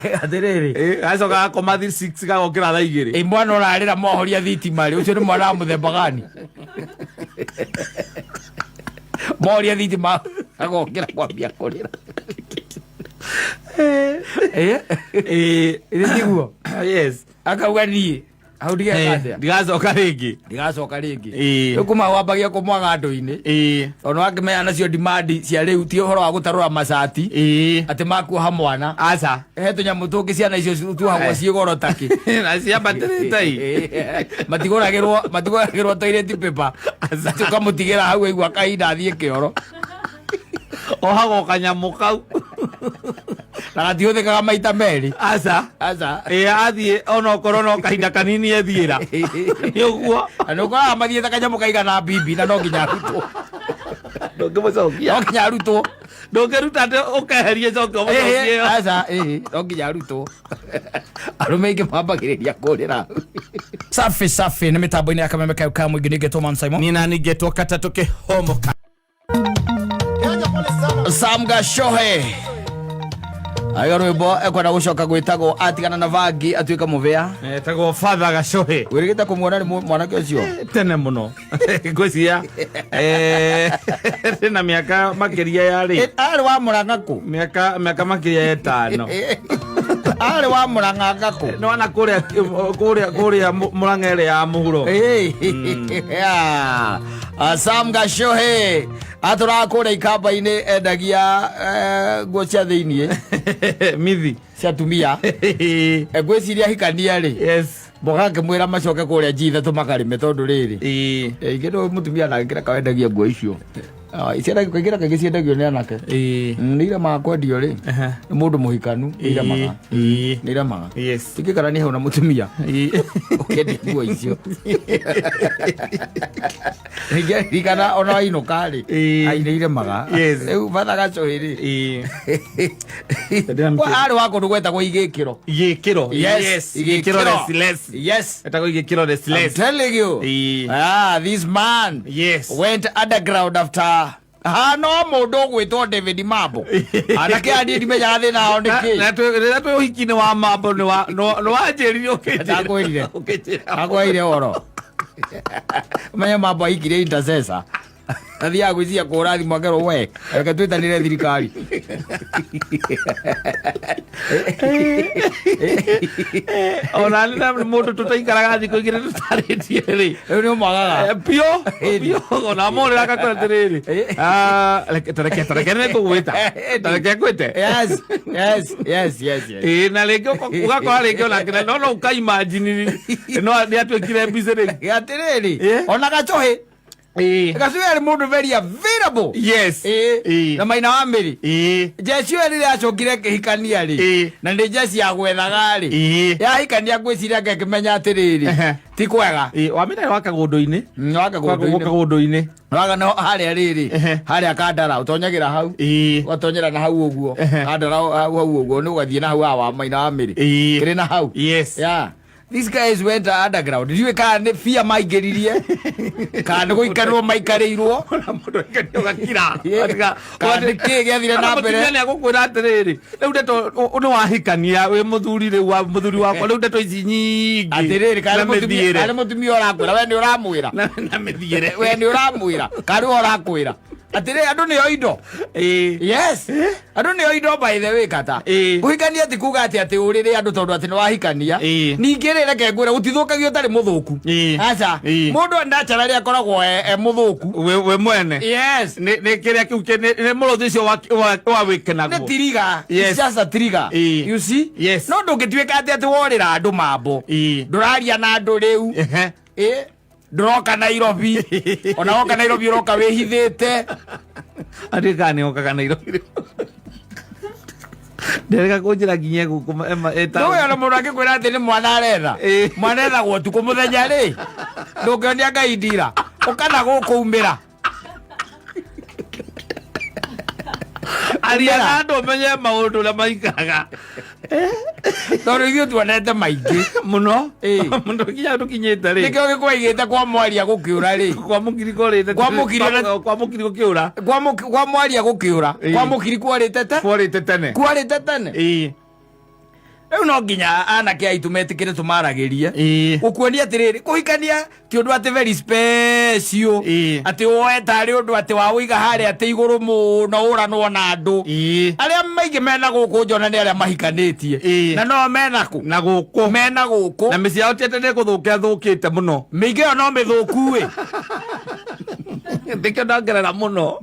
Atĩrĩrĩ. Gacoka gakoma 6 gagokĩra thaa 2. Ĩ mwana ũrarĩra mwahoria thitima rĩ, ũcio nĩ mwana wa mũthemba gani? Mwahoria thitima agokĩra kwambia kũrĩra. Ĩ? Ĩ tiguo? Yes. Akauga niĩ hau ndigeka atĩa? Ndigacoka rĩngĩ. Ndigacoka rĩngĩ. Ĩĩ. Rĩu kuma wambagia kũmwaga andũ-inĩ. Tondũ wakĩmenya nacio demand cia rĩu ti ũhoro wa gũtarũra macati. Atĩ makuoha mwana. Aca. He tũnyamũ tũngĩ ciana icio tuohagwo ciĩ goro takĩ. Na ciambatĩrĩte i. Matigũragĩrwo matigũragĩrwo toilet paper. Atĩ ũkamũtigĩra hau aigua kahinda athiĩ kĩoro. Ohagwo kanyamũ kau. Na gatihũthĩkaga maita merĩ. Aca. Aca. Ĩĩ athiĩ onokorwo no kahinda kanini ethiĩra. Nĩ ũguo. Na nĩ ũkoraga mathiĩte kanyamũ kaigana bibi na no nginya arutwo. Ndũngĩmũcokia. No nginya arutwo. Ndũngĩruta atĩ ũkeherie coke ũmũcokie ĩyo. Aca, ĩĩ, no nginya arutwo. Arũme aingĩ mambagĩrĩria kũrĩra. Safi safi nĩ mĩtambo-inĩ ya kameme kayo ka mũingĩ ningĩtwo Man Simon. Niĩ nani ngetwo katatũ kĩhomoka. Sam Gashohe ayo rwimbo ekwenda gucoka gwitagwo atigana na bangi atuika muvea. Etagwo Father Gacohe. Wirigite kumuona ni mwanake ucio? Tene muno ngwĩciria ndĩna mĩaka makĩria ya rĩ. Arĩ wa Murang'a kũ? Mĩaka makĩria ya 5. Arĩ wa Murang'a ngakũ? Nĩ wana kũrĩa Murang'a ĩrĩa ya mũhuro. Yeah. Sam Gashohe atũraga kũrĩa ikamba-inĩ endagia nguo cia thĩiniĩ. Mithi. Cia atumia. Ngwĩciria hikania rĩ. Yes. Mboga akĩmwĩra macoke kũrĩa G3 makarĩme tondũ rĩrĩ. Ingĩ no mũtumia ndangĩkĩra kawendagia nguo icio. Ciendagio kaingĩ na kaingĩ ciendagio nĩ anake. Nĩ iremaga kwendio rĩ. Nĩ mũndũ mũhikanu nĩ iremaga. Nĩ iremaga. Yes. Tingĩkarania hau na mũtumia. Ũkĩendia nguo icio. Ririkana ona wainũka rĩ. Ai nĩ iremaga. Yes. Rĩu batha gacũhĩ rĩ. Kwa arĩ wa kũndũ gwetagwo Igĩkĩro. Igĩkĩro. Yes. Igĩkĩro less. Yes. Etagwo Igĩkĩro less. I'm telling you. This man went underground after ha no mũndũ ũgwĩtwo David Mambo. Anake aya niĩ ndimenyaga thĩna wao nĩ kĩ. Na rĩrĩa twĩ ũhiki-inĩ wa Mambo nĩ wanjĩrire ũkĩnjĩra. Ndakwĩrire. Ũkĩnjĩra. Ndakwĩrire ũhoro. Ũmenye Mambo ahikire intercessor. Athiaga gwĩciria kũhũra thimũ akerwo we reke twĩtanĩre thirikari. Ona nĩ na mũndũ tũtaikaraga thikũ igĩrĩ tũtarĩtie rĩ. Rĩu nĩ ũmwagaga. Biũ biũ ona amũrĩra akakwĩra atĩrĩrĩ, tareke nĩ ngũgwĩta, tareke ngwĩte. Yes. Ĩĩ, na rĩngĩ ũgakora rĩngĩ ona kĩna no no ũkaimagine no nĩ atuĩkire busy rĩu. Atĩrĩrĩ, ona Gacohĩ. Gacohĩ arĩ mũndũ very available. Yes. Na Maina wa Mĩrĩ. Njeci ĩyo rĩrĩa acokire akĩhikania rĩ, na nĩ njeci ya gwethaga rĩ, yahikania ngwĩciria anga ĩkĩmenya atĩrĩrĩ, ti kwega. Wa Mĩrĩ wa Kagũndũ-inĩ. Wa Kagũndũ-inĩ. Kagũndũ-inĩ. Waga no harĩa rĩrĩ, harĩa Kandara ũtonyagĩra hau. Ũgatonyera na hau ũguo. Kandara hau hau ũguo nĩ ũgathiĩ na hau haha wa Maina wa Mĩrĩ. Kĩrĩ na hau. Yes. Yeah. These guys went underground. Ndiũĩ kana nĩ bia maingĩririe kana nĩ gũikarĩrwo maikarĩirwo. Ona mũndũ aikarire ũgakira. Kana nĩ kĩĩ gĩathire na mbere. Mũtumia nĩ agũkwĩra atĩrĩrĩ, rĩu ndeto nĩ wahikania wĩ mũthuri rĩu wa mũthuri wakwa rĩu ndeto ici nyingĩ. Atĩrĩrĩ, kana Na nĩ mũtumia mĩthiĩre. kana nĩ mũtumia ũrakwĩra we nĩ ũramwĩra. Na mĩthiĩre. We nĩ ũramwĩra kana nĩwe ũrakwĩra. Atĩrĩrĩ andũ nĩo indo. Yes. Andũ nĩo indo by the way kata. Kũhikania ti kuga atĩ atĩ ũrĩrĩ andũ tondũ atĩ nĩ wahikania. Ningĩ rĩ reke ngwĩre gũtithũkagio ũtarĩ mũthũku. Aca. Mũndũ naturally akoragwo e mũthũku. We mwene. Yes. Nĩ kĩrĩa kĩu nĩ mũrũthi ũcio wa wĩkenaguo. Nĩ trigger. Yes. It's just a trigger. You see? Yes. No ndũngĩtuĩka atĩ atĩ worĩra andũ mambo. Ndũraria na andũ rĩu. Ndũroka Nairobi. Ona woka Nairobi ũroka wĩhithĩte. Andũ kana nĩ okaga Nairobi rĩu. Nderega kũnjĩra nginya gũkũ ĩta. Ndũĩ ona mũndũ angĩkwĩra atĩ nĩ mwana aretha. Mwana ethagwo ũtukũ mũthenya rĩ. Ndũngĩonia Ngai ndira. Ũka na gũkũ umĩra. Aria na andũ ũmenye maũndũ ũrĩa maikaraga. Tondũ ithuĩ tuonete maingĩ. Mũno. Mũno nginya tũkinyĩte rĩ. Nĩkĩo gĩkwaigĩte kwa mwaria gũkĩũra rĩ. Kwa mũkiri kũrĩte. Kwa mũkiri na- Kwa mũkiri gũkĩũra. Kwa mwaria gũkĩũra. Kwa mũkiri kwarĩte te. Kwarĩte tene. Kwarĩte tene. Rĩu no nginya anake aitũ metĩkĩre tũmaragĩrie. Ĩĩ. Gũkuonia atĩrĩrĩ, kũhikania ti ũndũ atĩ very special. Ĩĩ. Atĩ woe tarĩ ũndũ atĩ wa ũiga harĩa atĩ igũrũ mũno ũranwo na andũ. Ĩĩ. Arĩa maingĩ mena gũkũ njona nĩ arĩa mahikanĩtie. Ĩĩ. Na no mena kũ? Na gũkũ. Mena gũkũ. Na mĩciĩ yao ti atĩ nĩ gũthũka ĩthũkĩte mũno. Mĩingĩ ĩyo no mĩthũku ĩ. Nĩkĩo ndongerera mũno.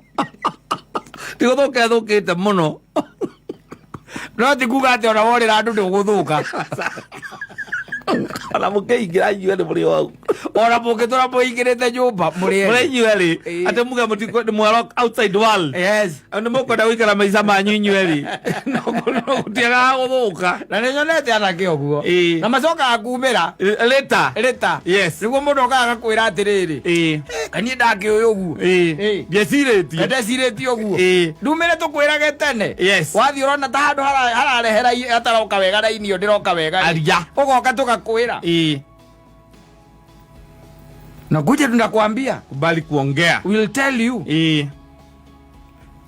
Ti gũthũka ĩthũkĩte mũno. No ti kuga atĩ ona worĩra andũ ndũgũthũka. Ona mũkĩingĩra inyuerĩ mũrĩ o hau. Ona mũngĩtũra mũingĩrĩte nyũmba mũrĩ Mũrĩ erĩ. inyuerĩ. Ĩĩ. Atĩ muge mũtikũ mwaro outside world. Yes. Nĩ mũkwenda gũikara maica manyu inyuerĩ. No gũtiagaga gũthũka. Na nĩ nyonete anake ũguo. Ĩĩ. Na macokaga kumĩra. Later. Rĩta. Yes. Nĩguo mũndũ okaga agakwĩra atĩrĩrĩ. Ĩĩ. Kaniĩ ndakĩũĩ ũguo. Ĩĩ. Ĩĩ. Ndiecirĩtie. Ndecirĩtie ũguo. Ĩĩ. Ndumĩre tũkwĩrage tene. Yes. Wathiĩ ũrona ta handũ hararehera hataroka wega raini ĩyo ndĩroka wega. Aria. Ũgoka tũgakwĩra. Ĩĩ. Na kuja tunakwambia. Kubali kuongea. We'll tell you. Ĩĩ.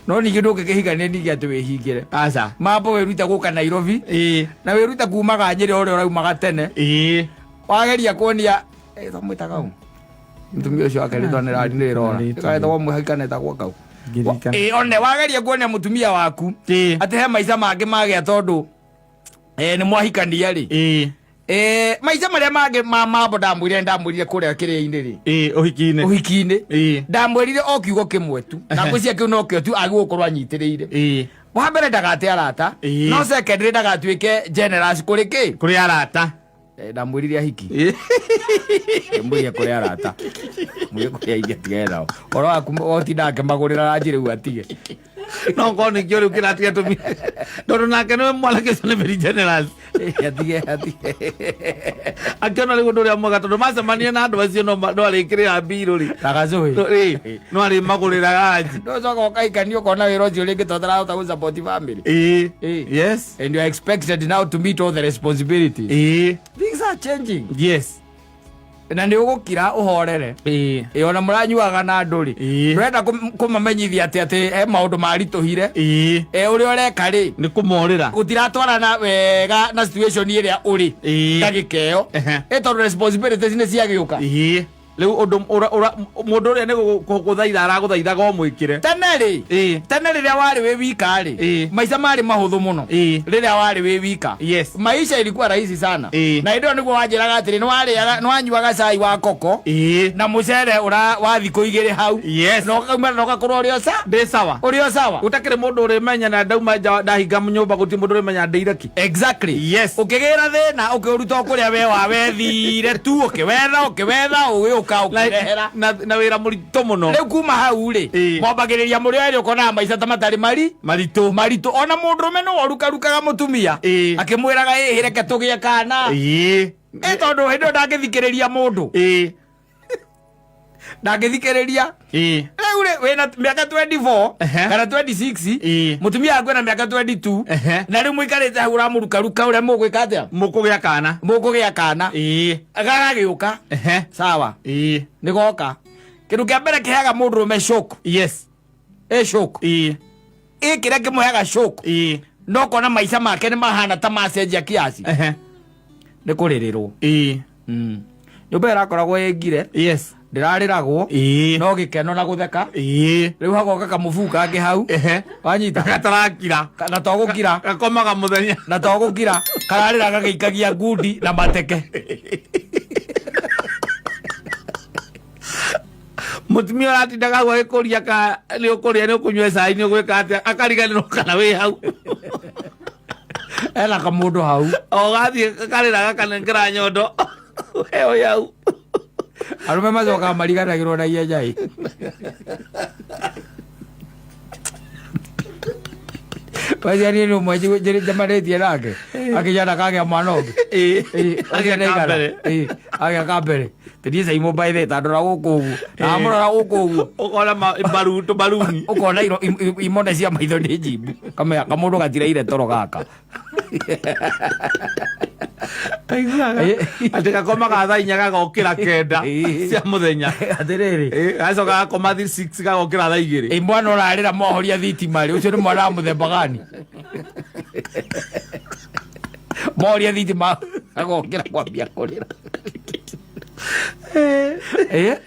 No ningĩ ndũngĩkĩhikania ningĩ atĩ wĩhingĩre. Aca. Mambo wĩrute gũka Nairobi. Ĩĩ. Na wĩrute kumaga Nyĩrĩ ũrĩa ũraumaga tene. Ĩĩ. Wageria kuonia twamwĩtaga ũ? Mũtumia ũcio wake rĩtwa nĩ rari nĩ rĩrora. Rĩtwa Gaetagwo mũhikane etagwo kau. Ngĩririkana. Ĩĩ one wageria kuonia mũtumia waku Ĩĩ. atĩ he maica mangĩ magĩa tondũ nĩ mwahikania rĩ. Ĩĩ. Maica marĩa mangĩ ma mambo ndamwĩrire kũrĩa kĩrĩa-inĩ rĩ. Ĩĩ ũhiki-inĩ. Ũhiki-inĩ. Ĩĩ. Ndamwĩrire o kiugo kĩmwe tu. Na ngwĩciria kĩu nokĩo tu agĩrĩirwo gũkorwo anyitĩrĩire. Ĩĩ. Wa mbere ndagate arata. Ĩĩ. No secondary ndagatuĩke generous kũrĩ kĩ? Kũrĩ arata. Ndamwĩrire ahiki. Ĩĩ. Ndamwĩrire kũrĩ arata. Mwĩrire kũrĩ aingĩ atigane nao. Ũhoro waku ũtinda akĩmagũrĩra ranji rĩu atige. No korwo nĩkĩo rĩu kĩratiga tũmi. Tondũ nake nĩwe mwanake ũcio nĩ very generous. Atige atige. Akĩona rĩu ũndũ ũrĩa mwega tondũ macemania na andũ acio no arĩkĩrĩra mbirũ rĩ. Na gacũhĩ. Ĩĩ. No arĩmagũrĩra ranji. Ndũcoka ũkahikania ũkona wĩra ũcio rĩngĩ tondũ ũtarahota gũ support family. Ĩĩ. Ĩĩ. Yes. And you are expected now to meet all the responsibilities. Ĩĩ. Things are changing. Yes. Na nĩ ũgũkira ũhorere. Ĩĩ. Ĩ ona mũranyuaga na andũ rĩ. Ĩĩ. Ndũrenda kũmamenyithia atĩ atĩ he maũndũ maritũhire. Ĩĩ. Ũrĩa ũreka rĩ. Nĩ kũmorĩra. Gũtiratwarana wega na situation ĩrĩa ũrĩ. Ĩĩ. Ndagĩka ĩyo. Ehe. Ĩ tondũ responsibilities nĩ ciagĩũka. Ĩĩ. Rĩu ũndũ mũndũ ũrĩa nĩ gũthaitha aragũthaithaga ũmwĩkĩre. Tene rĩ. Ĩĩ. Tene rĩrĩa warĩ wĩ wika rĩ. Ĩĩ. Maica marĩ mahũthũ mũno. Ĩĩ. Rĩrĩa warĩ wĩ wika. Yes. Maisha ilikuwa rahisi sana. Ĩĩ. Na hĩndĩ ĩyo nĩguo wanjĩraga atĩrĩ nĩ warĩaga nĩ wanyuaga cai wa koko. Ĩĩ. Na mũcere ũra wa thikũ igĩrĩ hau. Yes. Na ũkauma na ũgakorwo ũrĩ o sa. Ndĩ sawa. Ũrĩ o sawa. Gũtakĩrĩ mũndũ ũrĩmenya na ndauma nja ndahinga nyũmba gũtirĩ mũndũ ũrĩmenya ndĩire kĩ. Exactly. Yes. Ũkĩgĩra thĩna ũkĩũruta o kũrĩa we wa wethire tu ũkĩwetha ũkĩwetha ũgĩũka ũkĩrehera. Na wĩra mũritũ mũno. Rĩu kuma hau rĩ Ĩĩ. mwambagĩrĩria mũrĩ erĩ ũkonaga maica ta matarĩ mari Maritũ. maritũ ona mũndũrũme nĩwe ũrukarukaga mũtumia Ĩĩ. akĩmwĩraga ĩĩ reke tũgĩe kana Ĩĩ. ĩ tondũ hĩndĩ ĩyo ndangĩthikĩrĩria mũndũ Ĩĩ. ndangĩthikĩrĩria Ĩĩ. rĩu rĩ wĩna mĩaka 24 Ehe. kana 26 Ĩĩ. mũtumia waku ena mĩaka 22 Ehe. na rĩu mũikarĩte hau ũramũrukaruka ũrĩa mũgwĩka atĩa Mũkũgĩa kana. mũkũgĩa kana Ĩĩ. gagagĩũka Ehe. sawa Ĩĩ. nĩ goka kĩndũ kĩa mbere kĩheaga mũndũrũme shock Yes. ĩ shock Ĩĩ. ĩ kĩrĩa kĩmũheaga shock Ĩĩ. no kona maica make nĩ mahana ta macenjia kiasi Ehe. nĩ kũrĩrĩrwo Ĩĩ. Nyũmba ĩrakoragwo ĩ ngire Yes. ndĩrarĩragwo Ĩĩ. no gĩkeno na gũtheka Ĩĩ. rĩu hagoka kamũbuu kangĩ hau Ehe. wanyita Gatarakira. Na to gũkira Gakomaga mũthenya. na to gũkira kararĩra gagĩikagia ngundi na mateke Mũtumia ũratindaga hau agĩkũria ka nĩ ũkũrĩa nĩ ũkũnyua cai nĩ ũgwĩka atĩa akariganĩrwo kana wĩ hau. Ena kamũndũ hau O gathiĩ karĩra gakanengera nyondo. We ũyũ hau. Arũme macokaga mariganagĩrwo na ihenya ĩ Wacia niĩ nĩ ũmwe njemanĩtie nake akĩnyana kagĩa mwana ũngĩ. Ĩĩ. Ĩĩ, Agĩa nĩ igana. kambere. Ĩĩ, agĩa kambere tĩthiĩ caimũ by the tandora gũkũ ũguo na amũrora gũkũ ũguo Ũkona mbaru tũmbaruni. Ũkona imone cia maitho nĩ njimbu kamenya kamũndũ gatiraire toro gaka. Aiguaga atĩ gakomaga thaa 4 gagokĩra 9 cia mũthenya. Atĩrĩrĩ. Ĩĩ, gacoka gakoma 6 gagokĩra thaa 2. Ĩ mwana ũrarĩra mwahoria thitima rĩ ũcio nĩ mwana wa mũthemba gani? Moria thitima agokĩra kwambia kũrĩra. Eh,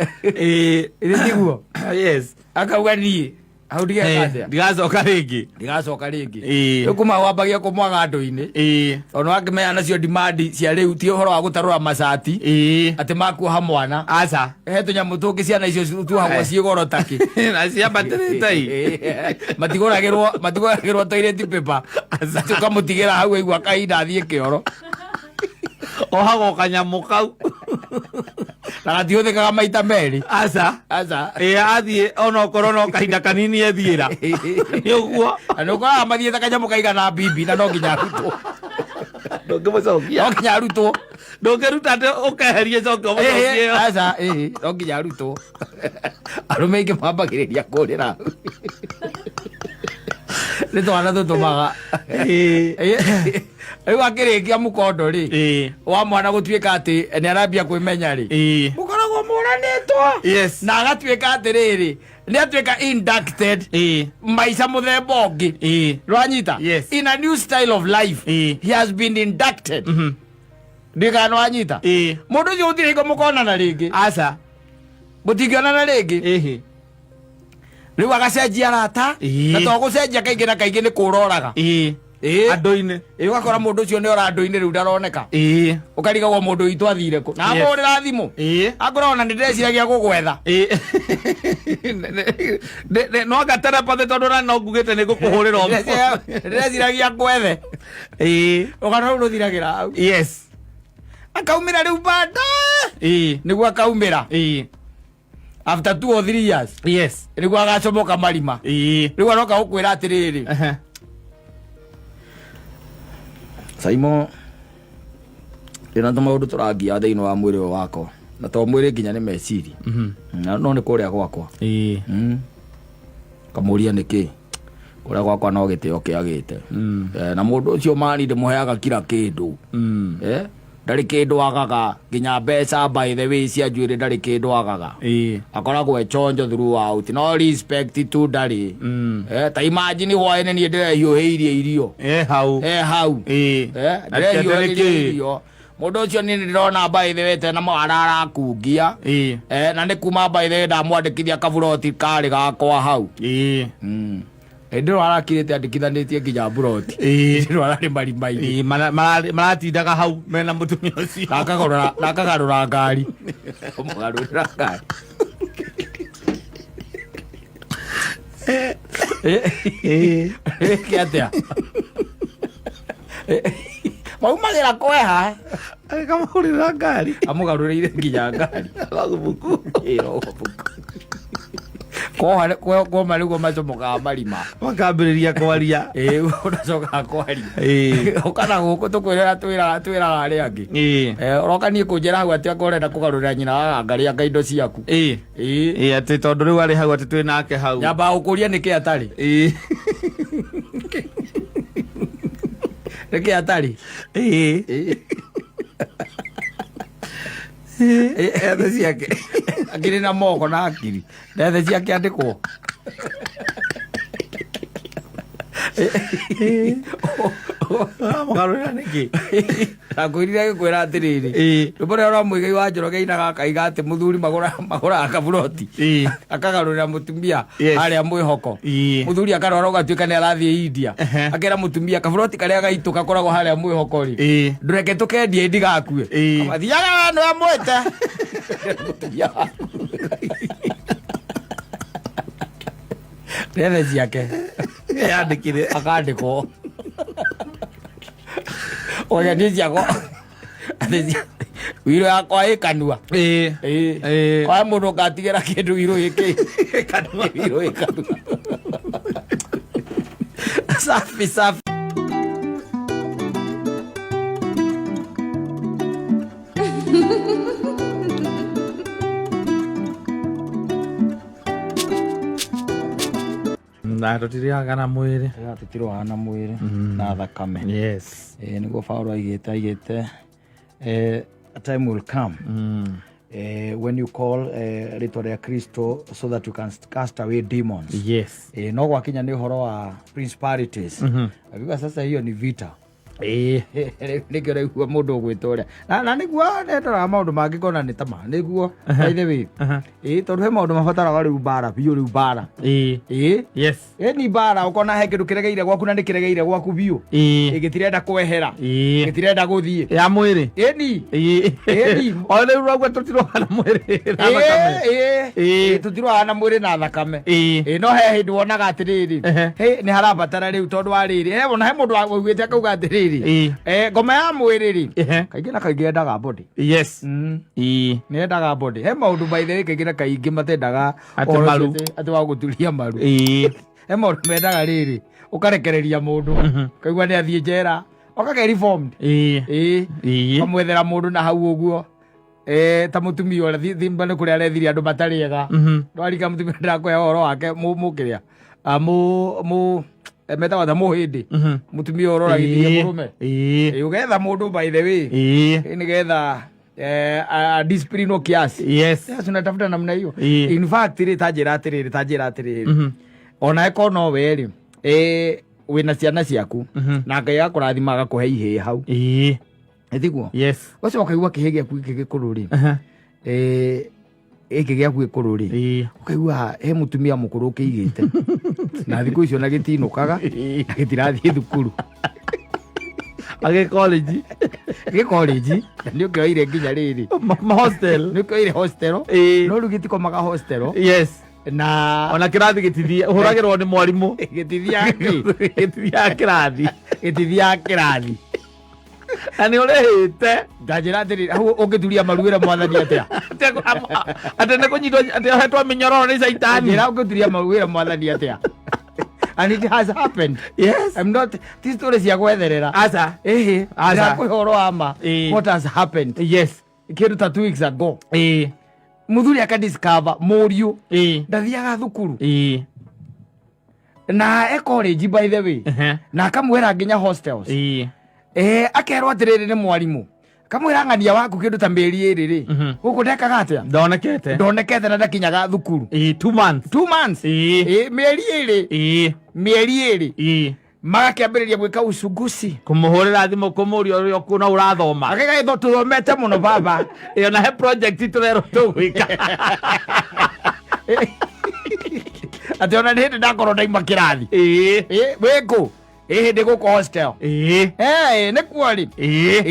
ĩrĩ tiguo? Yes. Akauga niĩ hau ndigeka atĩa? Ndigacoka rĩngĩ. Ndigacoka rĩngĩ. Ĩĩ. Rĩu kuma wambagia kũmwaga andũ-inĩ, tondũ wakĩmenya nacio dimandi cia rĩu ti ũhoro wa gũtarũra macati atĩ makuoha mwana. Aca. He tũnyamũ tũngĩ ciana icio tuohagwo ciĩ goro takĩ. Na ciambatĩrĩte i. Matigũragĩrwo toilet paper, atĩ ũkamũtigĩra hau aigua kahinda athiĩ kĩoro. Ohagwo kanyamũ kau. Na gatihũthĩkaga maita merĩ. Aca. Aca. Ĩĩ, athiĩ onokorwo no kahinda kanini ethiĩra nĩ ũguo. Na nĩ ũkoraga mathiĩte kanyamũ kaigana bibi, na no nginya arutwo. Ndũngĩmũcokia. No nginya arutwo. Ndũngĩruta atĩ ũkeherie coke ũmũcokie ĩyo. Aca, ĩĩ, no nginya arutwo. Arũme aingĩ mambagĩrĩria kũrĩra nĩ twana tũtũmaga. Rĩu akĩrĩkia mũkondo rĩ, wa mwana gũtuĩka atĩ nĩ arambia kwĩmenya rĩ, mũkoragwo mũranĩtwo. Na agatuĩka atĩrĩrĩ, nĩ atuĩka inducted maica mũthemba ũngĩ. Rwanyita? Yes. In a new style of life. He has been inducted. Ndikana nĩwanyita? Mũndũ ũcio gũtirĩ hingo mũkonana rĩngĩ. Aca. Mũtingĩonana rĩngĩ. Rĩu agacenjia arata. Na to gũcenjia, kaingĩ na kaingĩ nĩ kũroraga. Andũ-inĩ. Ĩĩ, ũgakora mũndũ ũcio nĩ ora andũ-inĩ, rĩu ndaroneka. Ũkarigagwo mũndũ witũ athire kũ, na amũhũrĩra thimũ, akorwo ona nĩ ndĩreciragia gũgwetha. No anga telepathy, tondũ na no ngugĩte nĩ ngũkũhũrĩra ũmũthĩ. Ndĩreciragia ngwethe. Rũgano rũu rũthiragĩra hau. Akaumĩra rĩu baadaye. Nĩguo akaumĩra after 2 or 3 years. Nĩguo agacomoka marima. Rĩu aroka gũkwĩra atĩrĩrĩ, "Saimo, ndĩna tũmaũndũ tũrangia thĩinĩ wa mwĩrĩ ũyũ wakwa, na to mwĩrĩ, nginya nĩ meciria. Na no nĩ kũrĩa gwakwa." Kamũria nĩkĩ kũrĩa gwakwa no gĩtĩo kĩagĩte. Na mũndũ ũcio mani ndĩmũheaga kila kĩndũ. Ndarĩ kĩndũ agaga, nginya mbeca, by the way, cia njuĩrĩ ndarĩ kĩndũ agaga. Akoragwo e chonjo throughout, no respect tu ndarĩ. Ta imagine hwaĩ-inĩ niĩ ndĩrehiũhĩirie irio. E hau. E hau. Na kĩende Ndĩrehiũhĩirie nĩkĩ? irio. Mũndũ ũcio niĩ nĩndĩrona, by the way, tena mwana arakungia. Na nĩ kuma, by the way, ndamwandĩkithia kaburoti karĩ gakwa hau. Hĩndĩ ĩyo arakirĩte andĩkithanĩtie nginya buroti. Hĩndĩ ĩyo ararĩ marima-inĩ. Maratindaga hau mena mũtumia ũcio. Na akagarũra ngari. Mũgarũrĩra ngari. Ĩke atĩa? Maumagĩra kweha. Akamũgũrĩra ngari. Amũgarũrĩire nginya ngari. Logbook. Ĩ, logbook. Kuoma nĩguo macomokaga marima. Makambĩrĩria kwaria. Ĩ, ũnacokaga kwaria. Ũkana gũkũ tũkwĩrĩra, twĩraga arĩa angĩ. Ũroka niĩ kũnjĩra hau atĩ anga ũrenda kũgarũrĩra nyina wa ngari anga indo ciaku. Ĩ. Ĩĩ, atĩ tondũ rĩu arĩ hau, atĩ twĩ nake hau. Nyambaga gũkũria nĩkĩ atarĩ. Nĩkĩ atarĩ. Ethe ciake. Akĩrĩ na moko na akiri ndethe ciake andĩkwo. Mũgarũrĩra nĩkĩ? Nakwĩrire agĩkwĩra atĩrĩrĩ, rwĩmbo rũrĩa rwa Mũigai wa Njoroge ainaga akaiga atĩ mũthuri magũraga kaburoti, akagarũrĩra mũtumia harĩa mwĩhoko. Mũthuri akarwara, ũgatuĩka nĩ arathiĩ India. Akera mũtumia, "Kaburoti karĩa gaitũ gakoragwo harĩa mwĩhoko rĩ, ndũreke tũkendie ndigakue." Mathiaga we nĩwe mwĩte mũtumia waku rethe ciake. Yandĩkire. Akandĩkwo oya niĩ ciakwa wiro yakwa ĩ kanua. Ĩĩ. Kwa mũndũ ũgatigĩra kĩndũ wiro ĩkĩ Kanua. Wiro ĩ kanua. Safi safi. Na tũtirĩaga na mwĩrĩ. Tũtirũaga na mwĩrĩ na thakame. Ĩĩ, nĩguo Paulo aigĩte a time will come when you call rĩtwa rĩa Kristo so that you can cast away demons. No gwakinya nĩ ũhoro wa principalities, akiuga sasa hiyo ni vita. Ĩĩ. Nĩkĩo ũraigua mũndũ ũgwĩta ũrĩa na nĩguo ndendoraga maũndũ mangĩ ngona nĩ tama nĩguo, by the way. Ĩĩ, tondũ he maũndũ mabataraga rĩu mbara biũ, rĩu mbara. Ĩĩ. Ĩĩ. Yes. Ĩni mbara, ũkona he kĩndũ kĩregeire gwaku na nĩ kĩregeire gwaku biũ. Ĩĩ. Gĩtirenda kwehera. Ĩĩ. Gĩtirenda gũthiĩ. Ya mwĩrĩ. Ĩni. Ĩĩ. Ĩni. O rĩu rauga tũtiroha na mwĩrĩ na thakame. Ĩĩ. Ĩĩ. Ĩĩ, tũtiroha na mwĩrĩ na thakame. Ĩĩ. Ĩĩ, no he hĩndĩ wonaga atĩrĩrĩ, he nĩ harabatara rĩu, tondũ wa rĩrĩ, he ona he mũndũ waugĩte akauga atĩrĩrĩ, ngoma ya mwĩrĩ rĩ, kaingĩ na kaingĩ yendaga body. Ĩĩ. Nĩ yendaga body. He maũndũ, by the way, kaingĩ na kaingĩ matendaga Atĩ ũhoro maru. ũcio atĩ wa gũturia maru. He maũndũ mendaga rĩrĩ, ũkarekereria mũndũ, kaigua nĩ athiĩ njera okage reformed. Ĩĩ. Ĩĩ. Kamwethera mũndũ na hau ũguo, ta mũtumia ũrĩa thimba nĩ kũrĩa arethirie andũ matarĩ ega. Ndwarika mũtumia ndĩrakũhe ũhoro wake mũkĩrĩa mũ metagwo ta mũhĩndĩ, mũtumia ũrĩa ũragithirie mũrũme. Ĩĩ. Ĩ, ũgetha mũndũ, by the way, nĩgetha a discipline kiasi. Yes, unatafuta namna hiyo. In fact rĩ, ta njĩra atĩrĩrĩ, ta njĩra atĩrĩrĩ, ona ĩkorwo no we rĩ, wĩna ciana ciaku na Ngai akũrathima agakũhe ihĩĩ hau. Ĩtiguo? Yes. Ũcio ũkaigua kĩhĩ gĩaku gĩkĩ gĩkũrũ rĩ, gĩkĩ gĩaku gĩkũrũ rĩ, ũkaigua he mũtumia mũkũrũ ũkĩigĩte na thikũ icio na gĩtinũkaga na gĩtirathiĩ thukuru. Agĩ college. Gĩ college na nĩ ũkĩoire nginya rĩrĩ. Ma hostel. Nĩ ũkĩoire hostel. No rĩu gĩtikomaga hostel. Na Ona kĩrathi gĩtithia ũhũragĩrwo nĩ mwarimũ. Gĩtithiaga kĩ? Gĩtithiaga kĩrathi. Gĩtithiaga kĩrathi. Na nĩ ũrĩhĩte. Ndanjĩra atĩrĩrĩ, hau ũngĩturia maru wĩra Mwathani atĩa? Atĩ nĩ kũnyitwo, atĩ ohetwo mĩnyororo nĩ caitani. Njĩra, ũngĩturia maru wĩra Mwathani atĩa? And it has happened. I'm not, ti story cia gwetherera. Aca. Ĩhĩ. Aca. Ndĩrakũhe ũhoro wa ma. What has happened kĩndũ ta 2 weeks ago, mũthuri akadiscover mũriũ ndathiaga thukuru na e college, by the way, na akamwĩra nginya hostels. Akerwo atĩrĩrĩ nĩ mwarimũ, kamwĩra ng'ania waku kĩndũ ta mĩeri 2 rĩ, gũkũ ndekaga atĩa? Ndonekete. Ndonekete na ndakinyaga thukuru. 2 months. 2 months. Mĩeri 2. Mĩeri 2. Magakĩambĩrĩria gwĩka uchunguzi. Kũmũhũrĩra thimũ, kũmũria ũrĩa ũkũ no ũrathoma. Agĩgaĩtwo tũthomete mũno baba. Ĩyo na he project tũrerwo tũgwĩka. Atĩ ona nĩ hĩndĩ ndakorwo ndaima kĩrathi. Wĩkũ? Hĩndĩ gũkũ hostel. Nĩkuo rĩ?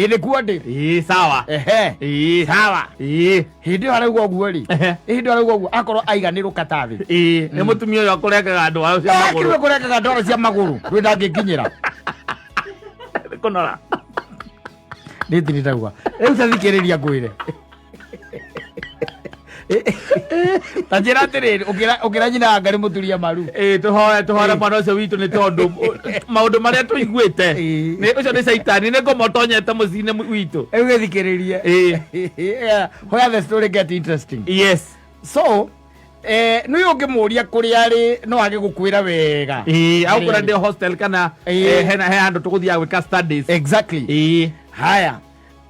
Nĩkuo ndĩ. Sawa. Ehe. Sawa. Hĩndĩ ĩyo arauga ũguo rĩ, hĩndĩ ĩyo arauga ũguo akorwo aiganĩrwo katathĩ. Nĩ mũtumia ũyũ akũrengaga ndwaro cia magũrũ. Kĩrĩa kũrengaga ndwaro cia magũrũ ndwĩ ndangĩkinyĩra. Nĩ kũnora. Nĩ tiri ndauga rĩu ta thikĩrĩria ngwĩre, ta njĩra atĩrĩrĩ, ũkĩra nyina wa Ngarĩ mũturia maru. Ĩĩ, tũhoe tũhoere mwana ũcio witũ nĩ tondũ maũndũ marĩa tũiguĩte, nĩ ũcio nĩ caitani, nĩ ngoma ũtonyete mũciĩ-inĩ witũ. Rĩu gĩthikĩrĩrie. Where the story get interesting. So nĩ ũngĩmũria kũrĩa arĩ no age gũkwĩra wega. Ĩĩ, aũkwĩra ndĩ hostel kana hena he handũ tũgũthiaga gwĩka studies. Exactly. Haya,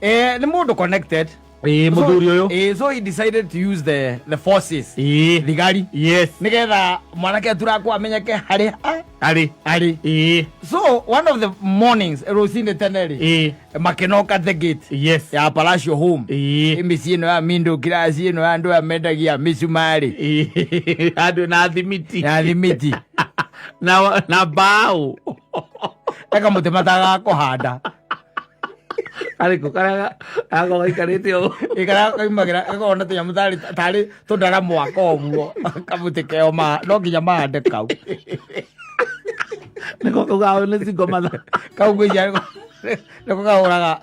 nĩ mũndũ connected. Mũthuri ũyũ. So he decided to use the forces, thigari, nigetha mwanake aturakwo amenyeke harĩa Arĩ. Arĩ. So one of the mornings, rũcinĩ tene rĩ, makĩnoka the gate ya Palatial Home. Mĩciĩ ĩno ya middle class ĩno ya andũ aya mendagia mĩcumarĩ. Andũ na thimiti. Ya thimiti. Na mbaũ. Eka mũtĩ matagakũhanda. Karĩkũ karĩa gakorwo gaikarĩte ũũ? Ĩkarĩa kaumagĩra gakorwo na tũnyamũ tarĩ tũndara mwaka ũguo, kamũtĩ keo no nginya mahande kau. Nĩko kau gaũ nĩ single mother. Kau ngwĩciria nĩko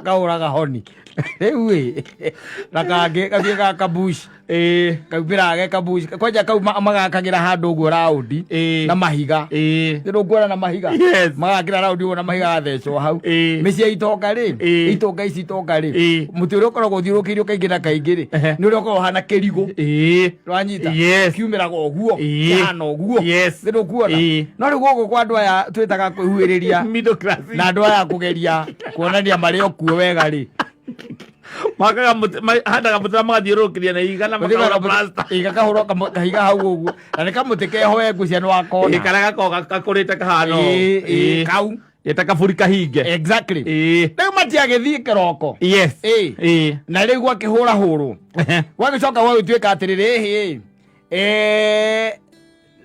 kahũraga honi rĩu ĩ, na kangĩ gathiĩ ga kabush, kaumĩraga ge kabush kwanja kau magakagĩra handũ ũguo raundi na mahiga. Nĩ na mahiga. Magakĩra raundi ũguo na mahiga gathecwo hau. Mĩciĩ ya itonga rĩ, itonga ici itonga rĩ, mũtĩ ũrĩa ũkoragwo ũthiũrũrũkĩirio kaingĩ na kaingĩ rĩ, nĩ ũrĩa ũkoragwo ũhana kĩrigũ. Rwanyita? Yes. Kiumĩraga ũguo. Kĩhana ũguo. Nĩ ndũkuona? No rĩu gũkũ kwa andũ aya twĩtaga kwĩhuhĩrĩria Middle class. na andũ aya kũgeria kuonania marĩ o kuo wega rĩ, Makaga mũtĩ, handaga mũtĩ na magathiũrũrũkĩria na ihiga na makahũra plaster. Iga kahũrwo kahiga hau ũguo na nĩ kamũtĩ keho we ngũcia nĩ wakona. Karĩa gakoragwo gakũrĩte kahana ũũ. Kau. Eta kaburi kahinge. Exactly. Ĩĩ. Rĩu matiagĩthiĩ kĩroko. Yes. Ĩĩ. Ĩĩ. Na rĩu gwakĩhũrahũrwo, gwagĩcoka gwagĩtuĩka atĩrĩrĩ, ĩhĩ,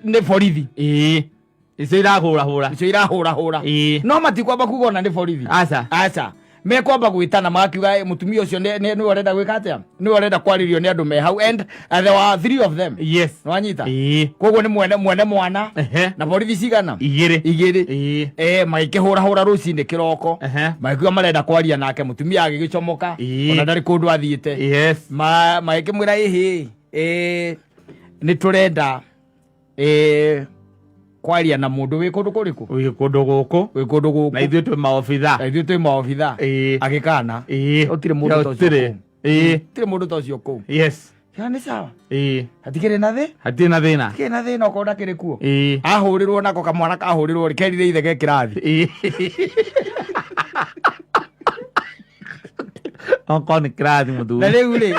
nĩ borithi. Ĩĩ. Icio irahũrahũra. Icio irahũrahũra. Ĩĩ. No matikwamba kuga ona nĩ borithi. Aca. Aca, mekwamba gwĩtana, magakiuga, "Eh, mũtumia ũcio nĩwe ũrenda gwĩka atĩa, nĩwe ũrenda kwarĩrio nĩ andũ me hau," and there were three of them. Nĩwanyita? Ĩĩ. Koguo nĩ mwene mwana na borithi cigana? Igĩrĩ. Igĩrĩ. Ĩĩ. Magĩkĩhũrahũra rũcinĩ kĩroko. Magĩkiuga marenda kwaria nake. Mũtumia agĩgĩcomoka. Ona ndarĩ kũndũ athiĩte. Magĩkĩmwĩra, ĩhĩ, nĩ tũrenda kwaria na mũndũ wĩ kũndũ kũrĩkũ? Wĩ kũndũ gũkũ. Wĩ kũndũ gũkũ. Na ithuĩ twĩ maobitha. Na ithuĩ twĩ maobitha. Agĩkana. Gũtirĩ mũndũ ta ũcio Gũtirĩ. kũu. Gũtirĩ mũndũ ta ũcio kũu. Ya, nĩ sawa. Hatikĩrĩ na thĩ. Hatirĩ na thĩna. Hatikĩrĩ na thĩna okorwo ndakĩrĩ kuo. Ahũrĩrwo nako kamwana kahũrĩrwo rĩ, kerire ithe ge kĩrathi. Okorwo nĩ kĩrathi Na mũthuri. rĩu rĩ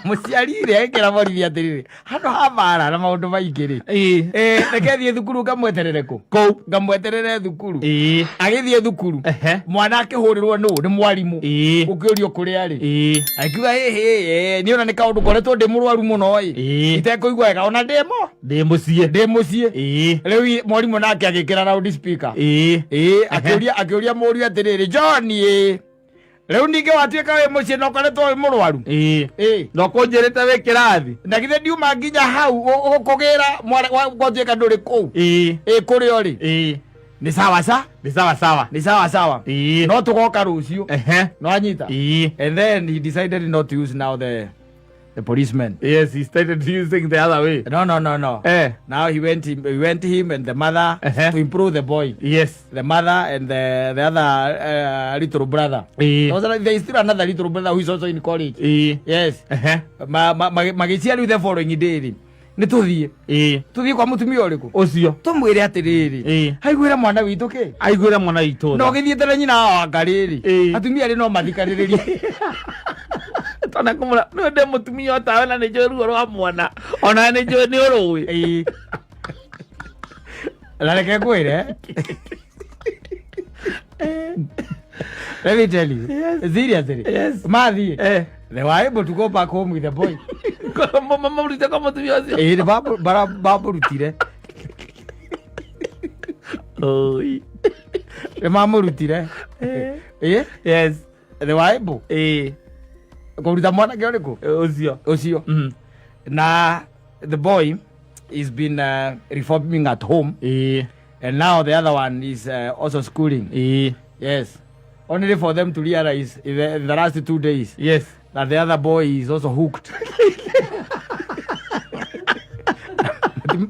mũciari rĩ agĩkĩra borithi atĩrĩrĩ, handũ ha mbara na maũndũ maingĩ rĩ, reke thiĩ thukuru ngamweterere kũ? Kũu. Ngamweterere thukuru. Agĩthiĩ thukuru. Mwana akĩhũrĩrwo nũ? Nĩ mwarimũ. Ũkĩũrio kũrĩa rĩ, akiuga, ĩhĩ, niĩ ona nĩ kaũndũ ngoretwo ndĩ mũrwaru mũno ĩ, itekũigua wega, ona ndĩmo Ndĩ mũciĩ. Ndĩ mũciĩ. Rĩu mwarimũ nake agĩkĩra loud speaker. Ĩĩ, akĩũria mũriũ atĩrĩrĩ, John, ĩ rĩu ningĩ watuĩka wĩ mũciĩ na ũkoretwo wĩ mũrwaru? Ĩĩ. Na ũkũnjĩrĩte wĩ kĩrathi. Na githĩ ndiuma nginya hau gũkũgĩra gwatuĩka ndũrĩ kũu? Ĩ kũrĩa ũrĩ? Nĩ sawa sa. Nĩ sawa sawa. Nĩ sawa sawa. No tũgoka rũciũ. Nĩwanyita? Ĩĩ. And then he decided not to use now the policeman. Yes, he started using the other way. No, no, no, no. Now he went him and the mother to improve the boy. The mother and the other little brother. There is still another little brother who is also in college. Yes. Magĩcia rĩu the following day rĩ, nĩ tũthiĩ. Tũthiĩ kwa mũtumia ũrĩkũ? Ũcio. Tũmwĩre atĩrĩrĩ, haiguĩre mwana witũ kĩ? Aiguĩre mwana witũ No tha. gĩthiĩte na nyina wa anga rĩrĩ. Atumia rĩ no mathikanĩrĩrie. Tona kũmũra nĩ ndĩ mũtumia otawe na nĩ njũĩ ruo rwa mwana, ona nĩ njũĩ nĩ ũrũĩ. Ĩĩ. Na reke ngwĩre. Let me tell you. Seriously. Mathiĩ. They were able to go back home with the boy. Mamũrute kwa mũtumia ũcio. Ĩĩ, nĩ bamũrutire. Oi. Nĩ mamũrutire. Ĩĩ. They were able kũruta mwanake ũrĩkũ? Ũcio. Ũcio. Na the boy is been reforming at home and now the other one is also schooling. Yes. Only for them to realize in the last 2 days that the other boy is also hooked.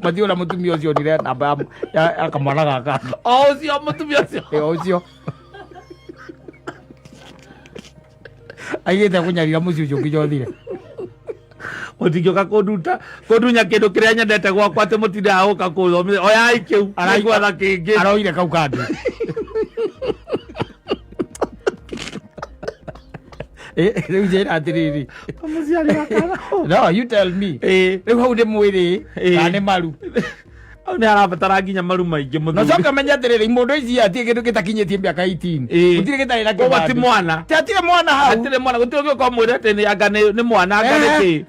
Mationa mũtumia ũcio onire namba ya kamwana gaka. O ũcio mũtumia ũcio. Ĩ, o ũcio aigĩte kũnyarira mũciĩ ũcio nginya ũthire. Mũtingĩũka kũnduta kũndunya kĩndũ kĩrĩa nyendete gwakwa atĩ mũtindaga gũka kũthomithia, oyai kĩu, nĩngwetha kĩngĩ. Aroire kau kangĩ. Rĩu njĩra atĩrĩrĩ. Mũciari wa kana. No, you tell me. Rĩu hau nĩ mwĩrĩ kana nĩ maru? Hau nĩ harabatara nginya maru maingĩ Na mũthuri. coka menye atĩrĩrĩ, mũndũ ici atirĩ kĩndũ gĩtakinyĩtie mĩaka 18. Gũtirĩ gĩtarĩ na Koguo ti kĩbandĩ. mwana. Ti hatirĩ mwana hau. Hatirĩ mwana, gũtirĩ ũngĩũka ũmwĩre atĩ nĩ anga nĩ mwana, anga nĩ kĩ,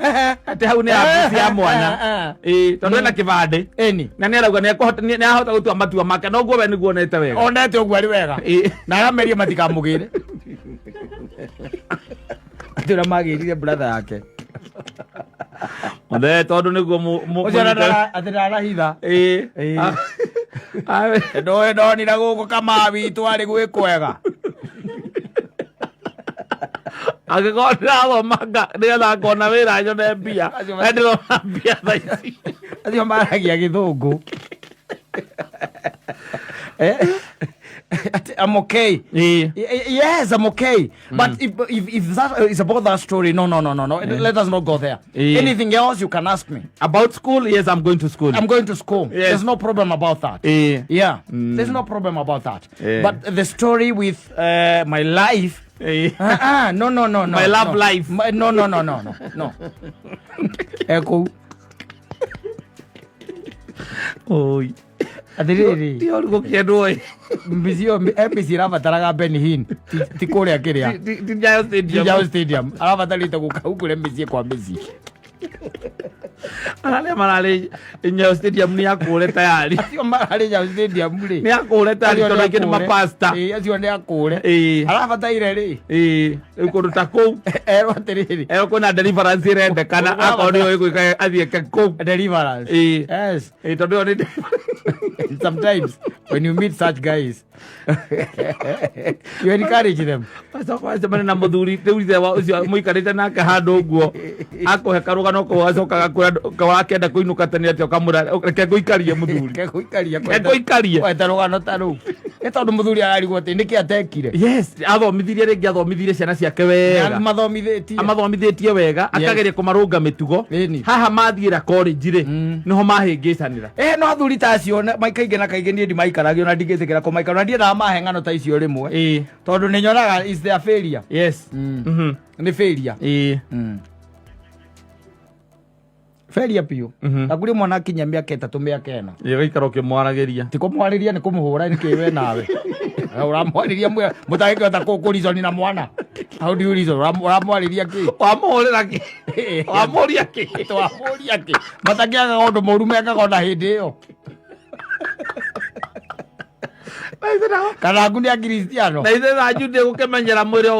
atĩ hau nĩ abuse ya mwana. Ĩĩ, tondũ ena kĩbandĩ. Ĩni. Na nĩ arauga nĩ ahota gũtua matua make, noguo we nĩguo onete wega. Onete ũguo arĩ wega. Na aramerie matikamũgĩre atĩ ũrĩa magĩrire brother yake. Mũthee tondũ nĩguo Ũcio atĩ ndarahitha. Ĩĩ. Ĩĩ. Ah, Ndoĩ ndonire gũkũ kamaa witũ arĩ gwĩ kwega. Angĩkorwo ndĩrathomanga nĩgetha ngona wĩra nyone mbia, na ndĩrona mbia thaa ici. Acio maragia gĩthũngũ. Ati, I'm okay. Yes, I'm okay. But if that is about that story, no, no, no, no, no. Let us not go there. Anything else you can ask me. About school, yes, I'm going to school. I'm going to school. There's no problem about that. Yeah, there's no problem about that. But the story with my life, no, no, no, no. My love no. life. No, no, no, no, no, no. Echo. Oi. Atĩrĩrĩ. Ti ũru gũkĩendwo ĩ. Mbici ĩyo mbici ĩrabataraga Benny Hinn, ti kũrĩa kĩrĩa. Ti Nyayo Stadium. Nyayo Stadium arabatarĩte gũka kũrĩa mĩciĩ kwa mĩciĩ. Arĩa mararĩ Nyayo Stadium nĩ akũre tayari. Acio mararĩ Nyayo Stadium rĩ. Nĩ akũre tayari Acio tondũ nĩ aingĩ nĩ akũre. mapasta. Ĩĩ, acio nĩ akũre. Ĩĩ. Arabataire rĩ. Ĩĩ, rĩu kũndũ ta kũu. Erwo atĩrĩrĩ. Erwo kwĩna deliverance ĩrendekana akorwo nĩyo ĩgwĩka athiĩ kũu. Deliverance. Ĩĩ. Yes. Ĩĩ, tondũ ĩyo nĩ Sometimes when you meet such guys you encourage them. Acoka wacemania na mũthuri rĩu ithe wa ũcio mũikarĩte nake handũ ũguo akũhe karũgano kau acoka agakwĩra wakĩenda kũinũka tene atĩa ũkamwĩra reke ngũikarie mũthuri. Reke ngũikarie. Reke ngũikarie. Kwenda rũgano ta rũu. Nĩ tondũ mũthuri ararigwo atĩ nĩkĩ atekire. Yes, athomithirie rĩngĩ athomithirie ciana ciake wega. Mathomithĩtie. Amathomithĩtie wega akageria kũmarũnga mĩtugo. Ĩni. Haha mathiĩra college rĩ nĩho mahĩngĩcanĩra. No athuri ta acio kaingĩ na kaingĩ niĩ ndimaikaragio na ndingĩtĩkĩra kũmaikara na ndiendaga mahe ng'ano ta icio rĩmwe. Tondũ nĩ nyonaga is their failure. Yes. Nĩ failure. Failure biũ. Na kũrĩ mwana akinya mĩaka 3 mĩaka 4. Ĩĩ, ũgaikara ũkĩmwaragĩria. Ti kũmwarĩria nĩ kũmũhũra nĩkĩ we nawe. Ũramwarĩria mũtangĩkĩhota kũreason na mwana. How do you reason? Ũramwarĩria kĩ? Wamũhũrĩra kĩ? Wamũria kĩ? Twamũria kĩ? Matakĩagaga ũndũ mũru mekaga ona hĩndĩ ĩyo. Kana aku nĩ Akristiano. Na ithe thanju ndĩ gũkĩmenyera mwĩrĩ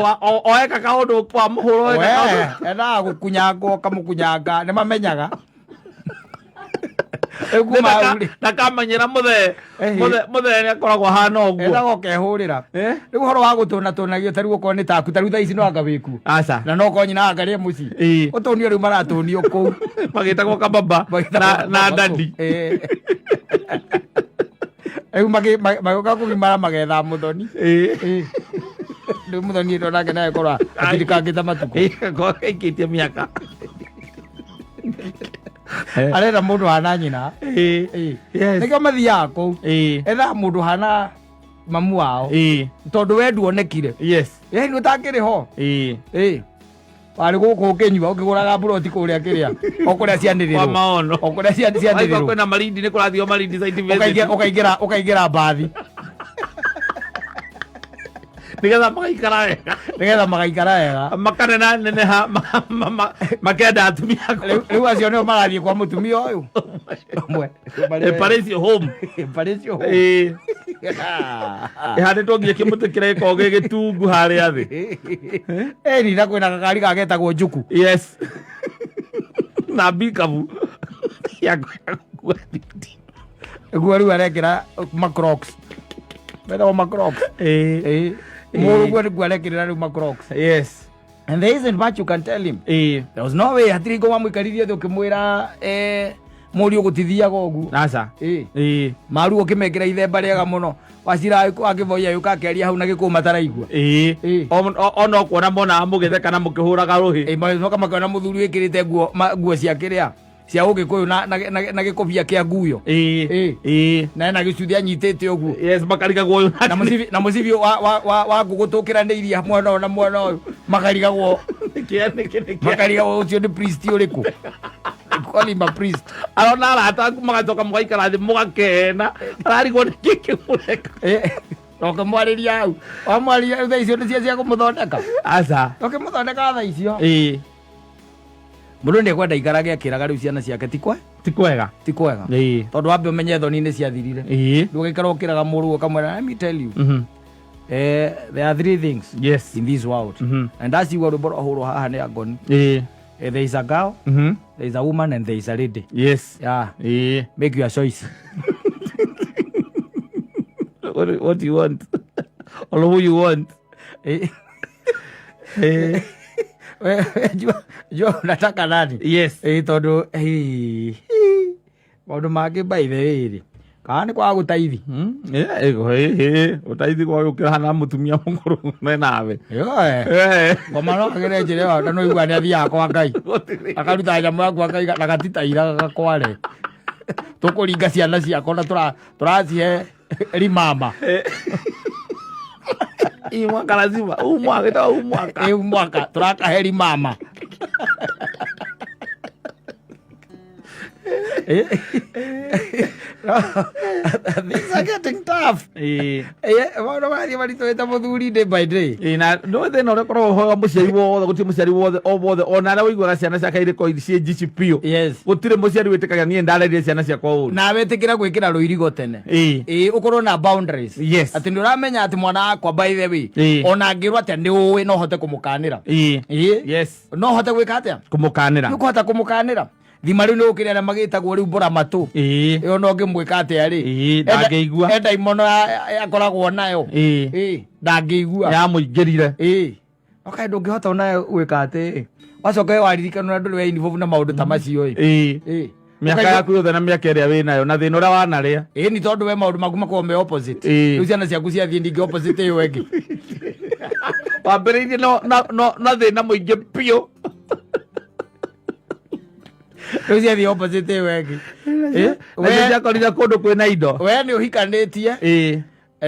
oeka kaũndũ wamũhũra oeka kaũndũ. We, endaga gũkunyangwo ũkamũkunyanga, nĩ mamenyaga. Rĩu kuma hau rĩ. Ndakamenyera mũthee. Ehe. Mũthee nĩ akoragwo ahana ũguo. Endaga ũkehũrĩra. Rĩu ũhoro wa gũtũnatũnagio ta rĩu okorwo nĩ taku, ta rĩu thaa ici no anga wĩkuo. Aca. Na no okorwo nyina anga rĩ mũciĩ. Ĩĩ. Ũtũnio rĩu maratũnio kũu. Magĩtagwo kababa Magĩtagwo na kababa dadi. kũu. Ĩĩ. Rĩu magĩũka kũgimara magetha mũthoni. Ĩĩ. Ĩĩ. Rĩu mũthoni ĩno nake nawe korwo atirikangĩte matukũ. Ĩĩ, akorwo aikĩtie mĩaka. Arenda mũndũ hana nyina. Ĩĩ. Ĩĩ. Yes. Nĩkĩo mathiaga kũu. Ĩĩ. Ethaga mũndũ hana mamu wao. Ĩĩ. Tondũ we nduonekire. Yes. Ĩĩ, nĩ ũtakĩrĩ ho. Ĩĩ. Ĩĩ. Warĩ gũkũ ũkĩnyua ũkĩgũraga mburoti kũrĩa kĩrĩa. O kũrĩa cianĩrĩrwo. Kwa maono. O kũrĩa Waigua cianĩrĩrwo. kwĩna Malindi nĩ kũrathio Malindi site visit. Ũkaingĩra mbathi. Nĩgetha magaikara wega. Nĩgetha magaikara wega. Makanena neneha, makenda atumia Rĩu acio nĩo marathiĩ kwa mũtumia ũyũ. Ũmwe. Paris home. Paris home. Ĩĩ. Ĩhandĩtwo nginya kĩmũtĩ kĩrĩa gĩkoragwo gĩ gĩtungu harĩa thĩ. Ĩni na kwĩna gakari gagetagwo Njuku. Yes. Na mbikabu. Ya gũkua thiti. Guo rĩu arekĩra macrocs. Metagwo macrocs. Ĩĩ. Ĩĩ. Mũrũguo nĩguo arekĩrĩra rĩu macrocs. Yes. And there isn't much you can tell him. Ĩĩ. There was no way hatirĩ ngo wamũikaririe thĩ ũkĩmwĩra mũriũ gũtithiaga ũguo. Aca. Ĩĩ. Ĩĩ. Maru ũkĩmekĩra ithemba rĩega mũno. Wacira akĩboia yũka akĩaria hau na gĩkũyũ mataraigua. Ĩĩ. Ĩĩ. Ona kuona monaga mũgĩtheka na mũkĩhũraga rũhĩ. Ĩĩ, macoka makĩona mũthuri wĩkĩrĩte nguo cia kĩrĩa cia ũgĩkũyũ na gĩkũbia kĩa nguyo. Ĩĩ. Ĩĩ. Ĩĩ. Na ena gĩcuthi anyitĩte ũguo. Yes, makarigagwo ũyũ. Na mũcibi wa ngũkũ tũkĩranĩirie mwena ũyũ na mwena ũyũ makarigagwo. Nĩkĩ, nĩkĩ, nĩkĩ? Makarigagwo ũcio nĩ priest ũrĩkũ? Call him a priest. Arona arata aku magacoka mũgaikara thĩ mũgakena. Ararigwo nĩkĩ kĩmũreka. Ũkĩmwarĩria hau. Wamwarĩria rĩu thaa icio nĩ cia kũmũthondeka. Aca. Ũkĩmũthondeka thaa icio. Ĩĩ. Mũndũ nĩ ekwenda aikarage akĩraga rĩu ciana ciake ti kwe? Ti kwega. Ti kwega. Ĩĩ. Tondũ wambe ũmenye thoni nĩ ciathirire. Ĩĩ. Ndũgĩikara ũkĩraga mũrũ ũkamwĩra, let me tell you. There are three things Yes. in this world. And as you were rwĩmbo rwahũrwo haha nĩ Angoni. Ĩĩ. There is a girl, there is a woman and there is a lady. Yes. Yeah. Ĩĩ. Make your choice. What do you want? Or who you want? Jua unataka nani? Yes. Tondũ, maũndũ mangĩ by the way rĩ, kana nĩ kwaga gũtaithi? Ũtaithi kwa gũkĩra hana mũtumia mũkũrũ me nawe. Yoe. Ngoma no agere njĩra ĩyo, na no igua nĩ athiaga kwa Ngai. Akaruta nyamũ yaku akaiga na gatitaira gagakware. Tũkũringa ciana ciakwa na tũracihe rimama. Hii mwaka lazima, huu mwaka, itakuwa huu mwaka. Huu mwaka, tũrakahe rimama. Things are getting tough. Ĩĩ. Maũndũ marathiĩ maritũhĩte mũthuri day by day. Ĩĩ, na nĩ thĩna ũrĩa ũkoragwo ho wa mũciari wothe, gũtirĩ mũciari wothe o wothe ona arĩa ũiguaga ciana ciake irĩ ko ciĩ njici biũ. Yes. Gũtirĩ mũciari wĩtĩkagia niĩ ndarerie ciana ciakwa ũru. Nawe ĩtĩkĩra gwĩkĩra rũirigo tene. Ĩĩ. Ĩĩ, ũkorwo na boundaries. Yes. Atĩ nĩ ũramenya atĩ mwana wakwa, by the way, Ĩĩ. ona angĩrwo atĩa nĩ ũĩ no hote kũmũkanĩra. Ĩĩ. Ĩĩ. Yes. No hote gwĩka atĩa? Kũmũkanĩra. Nĩ ũkũhota kũmũkanĩra. Thima rĩu nĩ gũkĩrĩ arĩa magĩtagwo rĩu mbũra matũ. Ĩĩ. Ĩyo no ngĩmwĩka atĩa rĩ? Ĩĩ, ndangĩigua. Enda imono akoragwo nayo. Ĩĩ. Ĩĩ, ndangĩigua. Yamũingĩrire. Ĩĩ. Okaĩ ndũngĩhota onayo gwĩka atĩ wacoka waririkana na ndũrĩ involved na maũndũ ta macio ĩ. Ĩĩ. Ĩĩ. Mĩaka yaku yothe na mĩaka ĩrĩa wĩ nayo na thĩna ũrĩa wanarĩa. Ĩĩ, ni tondũ we maũndũ maku makoragwo me opposite. Ĩĩ. Rĩu ciana ciaku ciathiĩ ndingĩ opposite ĩyo ĩngĩ. Wambĩrĩirie na thĩna mũingĩ biũ. Rĩu ciathiĩ opposite ĩyo ĩngĩ. Ĩĩ, nacio ciakorire kũndũ kwĩna indo. We nĩ ũhikanĩtie Ĩĩ.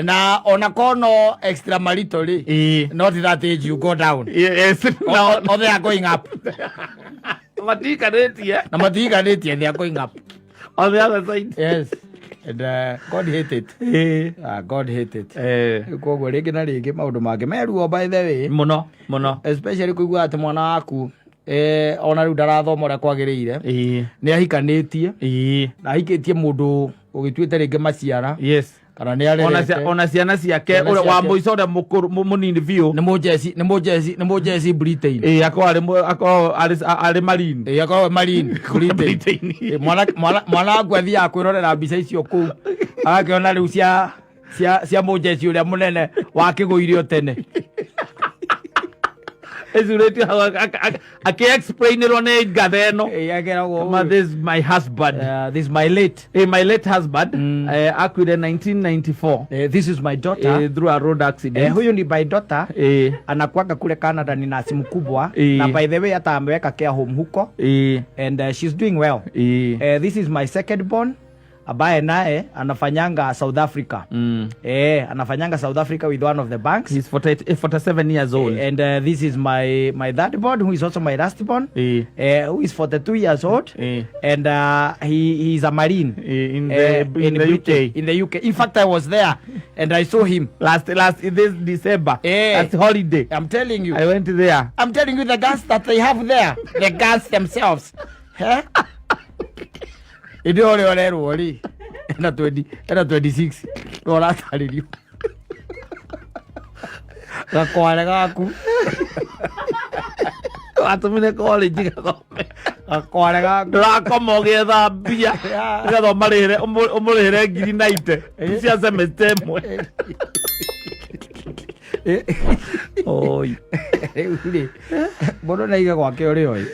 na ona kono extramarital rĩ, Ĩĩ. not that age you go down. Yes. Or they are going up. Matihikanĩtie. Na matihikanĩtie, they are going up. On the other side. Yes. And God hate it. Ĩĩ. Ah, God hate it. Eh. Koguo rĩngĩ na rĩngĩ maũndũ mangĩ meruo, by the way. Mũno mũno. Especially kũigua atĩ mwana waku ona rĩu ndarathoma ũrĩa kwagĩrĩire, Ĩĩ. nĩ ahikanĩtie Ĩĩ. na ahikĩtie mũndũ ũgĩtuĩte rĩngĩ maciara Yes. kana nĩ arerete. Ona ciana ciake Ciana ũrĩa wa ciake. mũico, ũrĩa mũkũrũ, mũnini biũ. Nĩ mũjeci, nĩ mũjeci, nĩ mũjeci Britain. Ĩĩ, akorwo arĩ marine. Ĩĩ, akorwo marine Britain. Britain. Ĩĩ, mwana waku athiaga kwĩrorera mbica icio kũu, agakĩona rĩu cia mũjeci ũrĩa mũnene wakĩgũirio tene. Ĩcurĩtio hau akĩ-explainĩrwo nĩ ngatha ĩno. Ĩĩ, akeragwo Ma, this is my husband. This is my late My late husband akuire 1994. This is my daughter. Through a road accident. Huyu ni my daughter. Anakuanga kule Canada, ni nasi mkubwa. Na by the way hata ameweka care home huko and she's doing well. This is my second born ambaye naye anafanyanga South Africa. Anafanyanga South Africa with one of the banks. He's 48, 47 years old. And this is my third born, who is also my last born, who is 42 years old. And he is a marine In the, in the Britain, UK. In the UK. In fact, I was there and I saw him. Last in this December. Last holiday. I'm telling you. I went there. I'm telling you, the guns that they have there, the guns themselves. Eh? Ĩndĩ ũrĩa ũrerwo rĩ, ena 20, ena 26, no ũratarĩrio gakware gaku. Watũmire college gathome. Gakware gaku. Ndũrakoma ũgĩetha mbia. Nĩgetha ũmarĩhĩre ũmũrĩhĩre 90,000 cia semester ĩmwe. Oi. Rĩu rĩ, mũndũ naige gwake ũrĩa oĩ.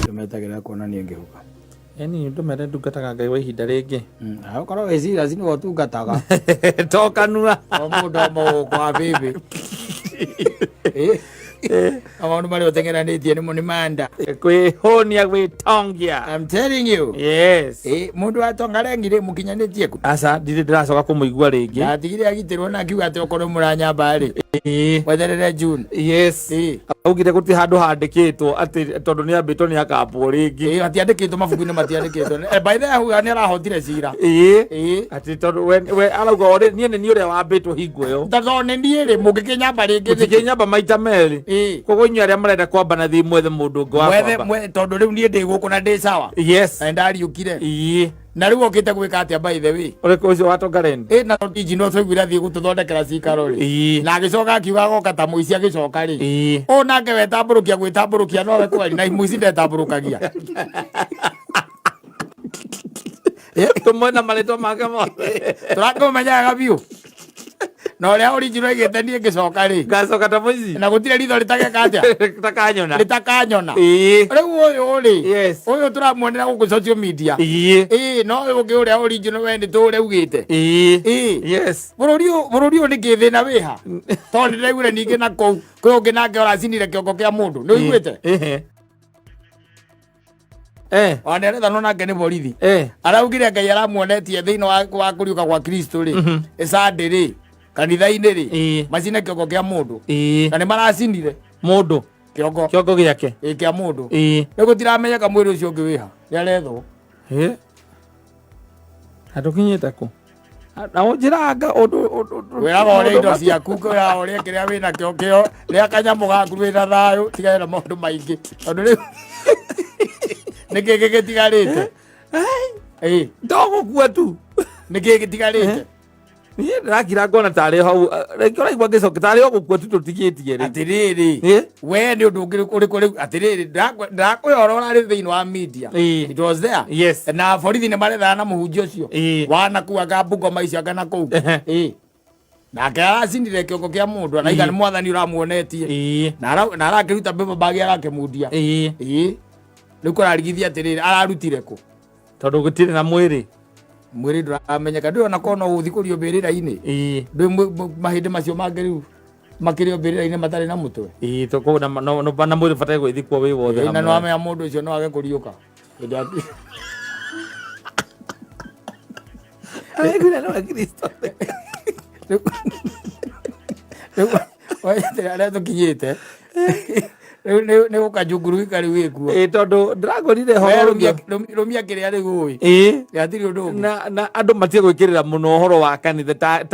Tũmetagĩrĩra kuonania ngĩhuka. Eni ndũmere ndungataga Ngai wa ihinda rĩngĩ. Ũkorwo wĩ serious nĩwe ũtungataga. To kanua. O mũndũ o mũgũkũ wa bibi. Na maũndũ marĩa ũteng'eranĩtie nĩmo nĩ manda. Kwĩhũnia, gwĩtongia. I'm telling you. Yes. Mũndũ wa Tonga rĩ, mũkinyanĩtie ku? Aca, ndirĩ ndĩracoka kũmũigua rĩngĩ. Ndatigire agitĩrwo na akiuga atĩ okorwo mũranyamba rĩ, mweterere June. Yes. Augire gũtirĩ handũ handĩkĩtwo atĩ tondũ nĩ ambĩtwo nĩ akambwo rĩngĩ. Ĩ, matiandĩkĩtwo mabuku-inĩ, matiandĩkĩtwo. By the way, auga nĩ arahotire cira. Atĩ tondũ we arauga o niĩ nĩ niĩ ũrĩa wambĩtwo hingo ĩyo. Tondũ nĩ niĩ rĩ, mũngĩkĩnyamba rĩngĩ nĩkĩ? Mũtingĩnyamba maita merĩ. Koguo inyuĩ arĩa marenda kwamba na thiĩ mwethe mũndũ ũngĩ wa Mwethe kwamba. Tondũ rĩu niĩ ndĩ gũkũ na ndĩ sawa. Na ndariũkire. Na rĩu okĩte gwĩka atĩa, by the way? Ũrĩkũ ũcio wa Tongareni? Ĩ, na tiji no twaiguire athiĩ gũtũthondekera cikaro rĩ. Na agĩcoka akiuga agoka ta mũici, agĩcoka rĩ. Ũũ nake wetambũrũkia gwĩtambũrũkia nowe kweri, na mũici ndetambũrũkagia. Tũmwe na marĩtwa make mothe. Tũrakĩmũmenyaga biũ. Na ũrĩa original aigĩte niĩ ngĩcoka rĩ, Ngacoka ta mũici. Na gũtirĩ ritho rĩtageka atĩa? Takanyona. Rĩtakanyona. Ĩĩ. Rĩu ũyũ rĩ, Yes. ũyũ tũramuonera gũkũ social media. Ĩĩ. Ĩĩ, no ũyũ ũngĩ ũrĩa original we nĩ tũũrĩa ugĩte. Ĩĩ. Ĩĩ. Yes. Bũrũri ũyũ nĩ kĩ thĩna wĩha? Tondũ nĩndĩraiguire ningĩ na kũu kwĩ ũngĩ nake ũracinire kĩongo kĩa mũndũ, nĩ ũiguĩte? Ĩhĩ. Eh. Ona nĩarethanwo nake nĩ borithi. Eh. Araugire Ngai aramuonetie thĩinĩ wa kũriũka gwa Kristo rĩ, ĩcandĩ rĩ, kanitha-inĩ rĩ, Ĩĩ. macine kĩongo kĩa mũndũ. Ĩĩ. Na nĩ maracinire Mũndũ. kĩongo. Kĩongo gĩake. Ĩĩ, kĩa mũndũ. Ĩĩ. Rĩu gũtiramenyeka mwĩrĩ ũcio ũngĩ wĩha, nĩarethwo. Ĩĩ. Na tũkinyĩte kũ? Na ũnjĩraga ũndũ Wĩraga ũrĩa indo ciaku, kwĩraga ũrĩa kĩrĩa wĩnakĩo kĩo, rĩa kanyamũ gaku wĩna thayũ, tigana na maũndũ maingĩ, tondũ rĩu nĩkĩ gĩgĩtigarĩte? Ĩĩ. Ndogũkua tu. Nĩkĩ gĩtigarĩte? Niĩ ndĩrakira ngona tarĩ hau, rĩngĩ ũraigua ngĩcoka tarĩ o gũkua tu tũtigĩtie rĩu. Atĩrĩrĩ, Ĩ? we nĩ ũndũ ũngĩ ũrĩkũ rĩu? Atĩrĩrĩ, ndĩrakũhe ũhoro ũrarĩ thĩinĩ wa media. Ĩ. It was there. Yes. Na borithi nĩ marethana na mũhunjia ũcio. Ĩ. Wanakuaga Bungoma icio anga na kũu. Ehe. Ĩ. Nake aracinire kĩongo kĩa mũndũ, araiga Ĩ. nĩ mwathani ũramuonetie. Ĩĩ. Na arakĩruta paper bag arakĩmundia. Ĩĩ. Ĩ. Rĩu kũrarigithia atĩrĩrĩ, ararutire kũ? Tondũ gũtirĩ na mwĩrĩ. Mwĩrĩ ndũramenyeka, ndũĩ ona korwo no ũthiĩ kũrio mbĩrĩra-inĩ. Ĩĩ. Ndũĩ mahĩndĩ macio mangĩ rĩu makĩrĩ o mbĩrĩra-inĩ matarĩ na mũtwe. Ĩĩ, to kũu na no no na mwĩrĩ ũbataire gwĩthikwo wĩ wothe Ĩĩ, na hamwe. nĩwamenya mũndũ ũcio no age kũriũka. Hĩndĩ ya- Araiguire no Kristo. Rĩu arĩa tũkinyĩte rĩu nĩ gũkanjunguruika rĩu wĩkuo. Ĩĩ, tondũ ndĩragũrire We horo rũmia kĩrĩa rĩu ũĩ. Ĩĩ. Hatirĩ ũndũ ũngĩ. Na andũ matige gwĩkĩrĩra mũno ũhoro wa kanitha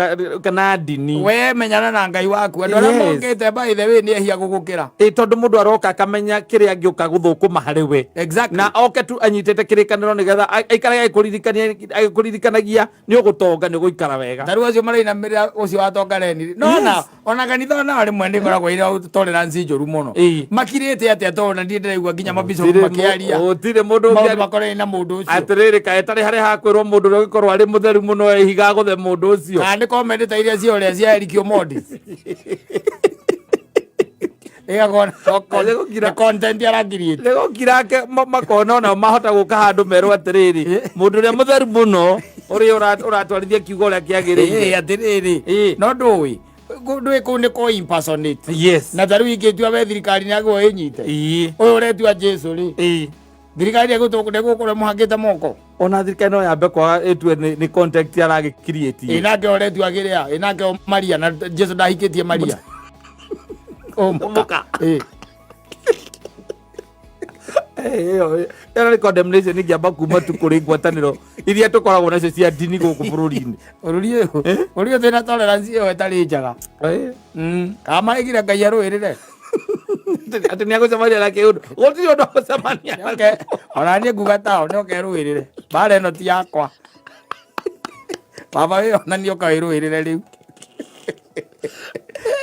kana ndini. We menyana na Ngai waku. Andũ arĩa Yes. mokĩte by the way nĩ ehia gũgũkĩra. Ĩĩ, tondũ mũndũ aroka akamenya kĩrĩa angĩũka gũthũkũma harĩ we. Exactly. Na oke tu anyitĩte kĩrĩkanĩro nĩgetha aikarage agĩkũririkanagia nĩ ũgũtonga, nĩ ũgũikara wega. Ta rĩu acio marainamĩrĩra ũcio wa Tonga Leni. No ona kanitha ona rĩmwe nĩ ĩkoragwo ĩrĩ tolerance njũru mũno. Ĩĩ. Makirĩte atĩa tondũ na niĩ ndĩraigua nginya mabicobu Gũtirĩ makĩaria. Gũtirĩ mũndũ Maũndũ ũngĩaria. makonainie na mũndũ ũcio. Atĩrĩrĩ, kaĩ tarĩ harĩa hakwĩrwo mũndũ ũrĩa ũngĩkorwo arĩ mũtheru mũno ihiga agũthe mũndũ ũcio. Kana nĩ comment ta iria cia ũrĩa cia Eric Omondi. Ĩgakorwo Nĩ gũkira. nĩ content arakiriĩte. Nĩ gũkira ake makona onao mahota gũka handũ merwo atĩrĩrĩ, mũndũ ũrĩa mũtheru mũno ũrĩa ũratwarithia kiugo ũrĩa kĩagĩrĩire. Ĩĩ, atĩrĩrĩ, Ĩĩ. no ndũĩ ndũĩ kũu nĩ kũ impersonate. Yes. Na ta rĩu ingĩtua we thirikari nĩ agĩrĩirwo ĩnyite. Ĩĩ. Ũyũ ũretua Jesu rĩ, Ĩĩ. thirikari ndĩgũkorwo ĩmũhakĩte moko. Ona thirikari no yambe kwaga ĩtue nĩ contact aragĩkiriĩtie. Ĩ nake ũretua kĩrĩa, ĩ nake o Maria, na Jesu ndahikĩtie Maria. Ũmũka. Ĩ. Ĩyo nĩ condemnation ĩngĩamba kuma tu kũrĩ ngwatanĩro iria tũkoragwo nacio cia ndini gũkũ bũrũri-inĩ. Bũrũri ũyũ twĩna tolerance ĩyo ĩtarĩ njega. Kana marĩgire Ngai arũĩrĩre. Atĩ nĩ agũcemania na kĩũndũ. Gũtirĩ ũndũ agũcemania naguo. Nĩoke, ona niĩ nguga tao nĩoke rũĩrĩre. Mbara ĩno ti yakwa. Baba wĩ ona nĩoka wĩrũĩrĩre rĩu.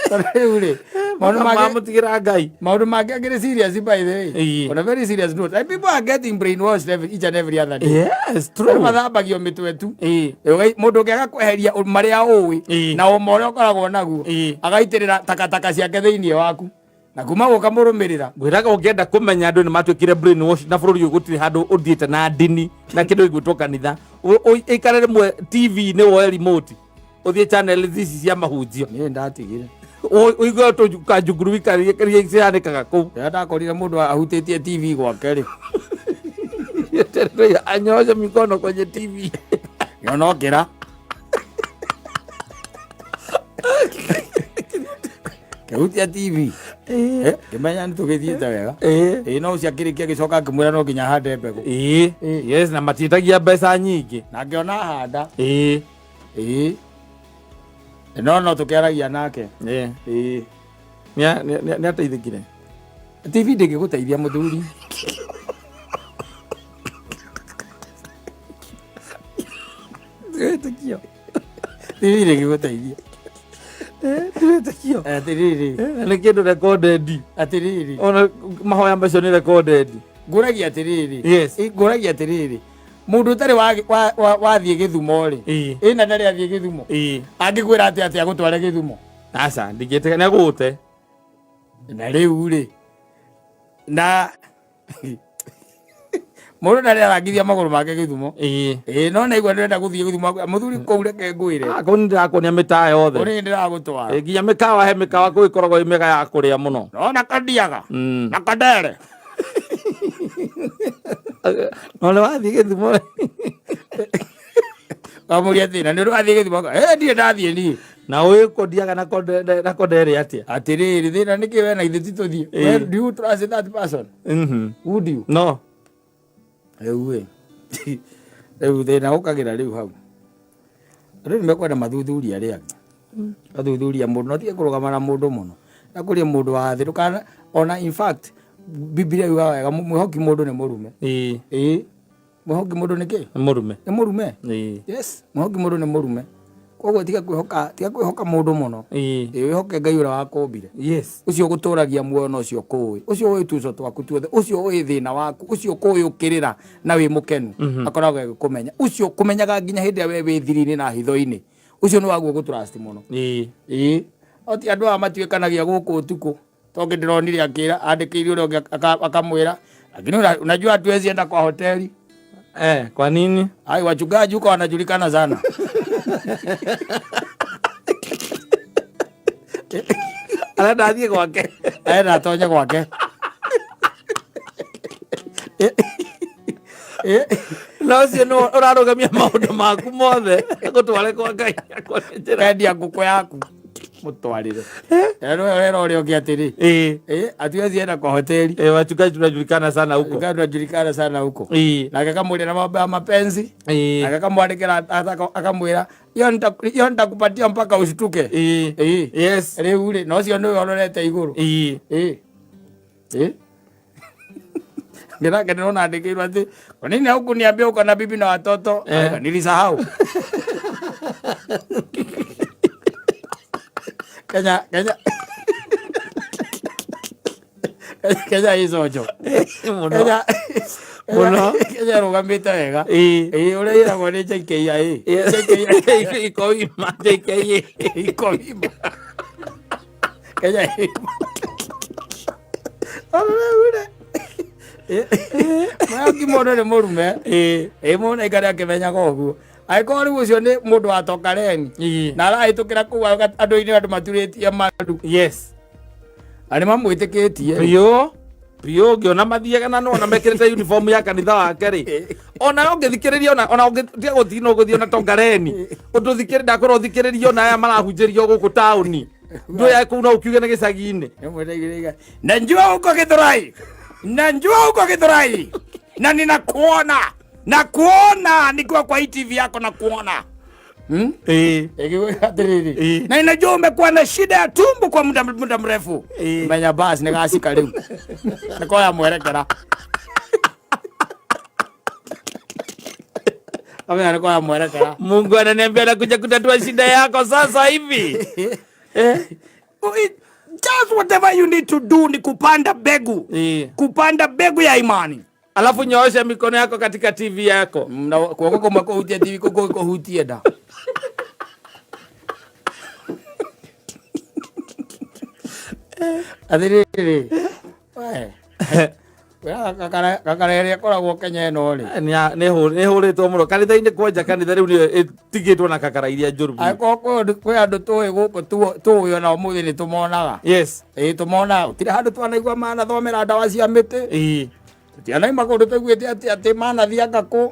Tondũ rĩu rĩ, maũndũ mangĩ Mamũtigĩra Ngai. Maũndũ mangĩ akĩrĩ serious by the way. Ĩĩ. On a very serious note. And people are getting brainwashed each and every other day. Yes, true. Andũ mathambagio mĩtwe tu. Ĩĩ. Mũndũ ũngĩaga kweheria marĩa ũĩ Ĩĩ. na ũma ũrĩa ũkoragwo naguo, Ĩĩ. agaitĩrĩra takataka ciake thĩinĩ waku na kuma gũka mũrũmĩrĩra. Ngwĩraga ũngĩenda kũmenya andũ nĩ matuĩkire brainwash na bũrũri ũyũ gũtirĩ handũ ũthiĩte na ndini na kĩndũ gĩgwĩtwo kanitha. Ũikare rĩmwe TV-inĩ woe remote ũthiĩ channel ici cia mahunjio. Niĩ ndatigire. Ũigue kanjunguru iria cihanĩkaga kũu. Rĩrĩa ndakorire mũndũ ahutĩtie TV gwake rĩ, Anyooshe mikono kwenye TV. Ngĩona kĩhutia TV. Ngĩmenya nĩ tũgĩthiĩte wega. Ĩĩ, no ũcio akĩrĩkia agĩcoka akĩmwĩra no nginya hande mbegũ. Ĩĩ. Yes, na matiĩtagia mbeca nyingĩ. Na ngĩona handa. Ĩĩ. Ĩĩ. No tũkĩaragia nake. Ĩĩ. Ĩĩ. Nĩ ateithĩkire. TV ndĩngĩgũteithia mũthuri. Ndiretĩkio. TV ndĩngĩgũteithia. Ndiretĩkio. Atĩrĩrĩ. Na nĩ kĩndũ recorded. Atĩrĩrĩ. Ona mahoya macio nĩ recorded. Ngũragia atĩrĩrĩ. Yes. Ngũragia atĩrĩrĩ. Mũndũ ũtarĩ wathiĩ Gĩthumo rĩ, ĩna ndarĩ athiĩ Gĩthumo, angĩkwĩra atĩ atĩ agũtware Gĩthumo? Aca, ndingĩtĩka nĩ agũte. Na rĩu rĩ, na mũndũ ndarĩ arangithia magũrũ make Gĩthumo. Ĩĩ, no naigua ndĩrenda gũthiĩ Gĩthumo, mũthuri kũu reke ngwĩre. Ah, kũu nĩ ndĩrakuonia mĩtaa yothe. Kũu nĩ ndĩragũtwara. Ĩ, nginya mĩkawa, he mĩkawa kũu ĩkoragwo ĩ mĩega ya kũrĩa mũno. No na kandiaga na kandere. No nĩ wathiĩ Gĩthumo? Kamũria thĩna nĩ ũndũ wathiĩ Gĩthumo? Eh, ndirĩ ndathiĩ niĩ. Na ũĩ kũndiaga na na kondere atĩa? Atĩrĩrĩ, thĩna nĩkĩ we na ithuĩ ti tũthiĩ? Ĩĩ. Do you trust that person? Would you? No. Rĩu ĩ, rĩu thĩna ũkagĩra rĩu hau, andũ nĩ mekwenda mathuthuria arĩa angĩ, mathuthuria mũndũ, no tige kũrũgama na mũndũ mũno na kũria mũndũ wa thĩ ndũkana ona. In fact, Biblia yugaga wega, mwĩhoki mũndũ nĩ mũrume. Ĩĩ, mwĩhoki mũndũ nĩ kĩ? Nĩ mũrume. Nĩ mũrume. Yes, mwĩhoki mũndũ nĩ mũrume. Koguo tiga kwĩhoka, tiga kwĩhoka mũndũ mũno. Ĩĩ, wĩhoke Ngai ũrĩa wakũmbire, ũcio ũgũtũragia muoyo na ũcio kũĩ, ũcio ũĩ tuco twaku tuothe, ũcio ũĩ thĩna waku, ũcio kũĩ ũkĩrĩra na wĩ mũkenu, akoragwo agĩkũmenya, ũcio kũmenyaga nginya hĩndĩ ĩrĩa we wĩ thiri-inĩ na hitho-inĩ. Ũcio nĩ waguo gũtrust mũno. Ĩĩ, no ti andũ aya matuĩkanagia gũkũ ũtukũ. Tondũ ndĩronire akĩra andĩkĩire ũrĩa ũngĩ akamwĩra, lakini unajua hatuwezi enda kwa hoteli. Eh, kwa nini? Ai, wachungaji huko wanajulikana sana. Arenda athiĩ gwake. Arenda atonye gwake. Na ũcio nĩ ũrarũgamia maũndũ maku mothe, agũtware kwa Ngai akuonie njĩra. Endia ngũkũ yaku mũtwarĩre. Rero rero ũrĩa ũngĩ atĩrĩ, hatuwezi enda kwa hoteli. Eh, wachungaji tunajulikana sana huko. Wachungaji tunajulikana sana huko. Nake akamwĩra na mambo ya mapenzi. Nake akamwandĩkĩra akamwĩra, hiyo nitakupatia mpaka ushtuke. Rĩu rĩ, na ũcio nĩwe ũrorete igũrũ. Ĩĩ. Ĩĩ. Nake ndĩrona andĩkĩirwo atĩ, kwa nini haukuniambia uko na bibi na watoto? Nilisahau. Kenya, Kenya. Kenya icojo. Mũno. Kenya. Mũno. Kenya ĩrũgamĩte wega. Ĩĩ, ũrĩa ĩragwo nĩ JKIA. JKIA ikoima, JKIA. Ikoima. Kenya ĩ. Ore. Mwaki mũndũ nĩ mũrume. Ĩĩ, mũndũ aikare akĩmenyaga ũguo. Angĩkorwo rĩu ũcio nĩ mũndũ wa Tokareni na arahĩtũkĩra kũu andũ-inĩ, andũ maturĩtie maru na nĩ mamwĩtĩkĩtie. Biũ biũ, ngĩona mathiaga na nona mekĩrĩte uniform ya kanitha wake rĩ, ona ũngĩthikĩrĩria, ona ũngĩtiga gũthiĩ no gũthiĩ ona Tongareni ũtũthikĩrĩ, ndakwĩra ũthikĩrĩrie ona aya marahunjĩrio gũkũ taũni, ndũya kũu no ũkiuge nĩ gĩcagi-inĩ. Najua huko Githurai, najua huko Githurai, na ninakuona, nakuona nikiwa kwa hii TV yako, nakuona. Ĩgĩgwĩra atĩrĩrĩ, na ninajua umekuwa na shida ya tumbo kwa muda mrefu. Menya basi nĩ gacika rĩu nĩkoya mwerekera, amenya nĩkoya mwerekera. Mungu ananiambia nakuja kutatua shida yako sasa hivi. Just whatever you need to do ni kupanda mbegu, kupanda mbegu ya imani. Alafu nyoosha mikono yako katika TV yako. Na kuoko kumwe kũhutie TV, kũu kũhutie nda. Atĩrĩrĩ, we gakara ĩrĩa ĩkoragwo Kenya ĩno rĩ, Nĩ hũrĩtwo mũno kanitha-inĩ, kwanja kanitha rĩu nĩyo ĩtigĩtwo na kakara iria njũru biũ. Angĩkorwo kwĩ andũ tũĩ gũkũ tũĩ ona ũmũthĩ nĩ tũmonaga. Ĩĩ, tũmonaga, gũtirĩ handũ twanaigua manathomera ndawa cia mĩtĩ. Tũtianaima kũndũ tũiguĩte atĩ manathianga kũ.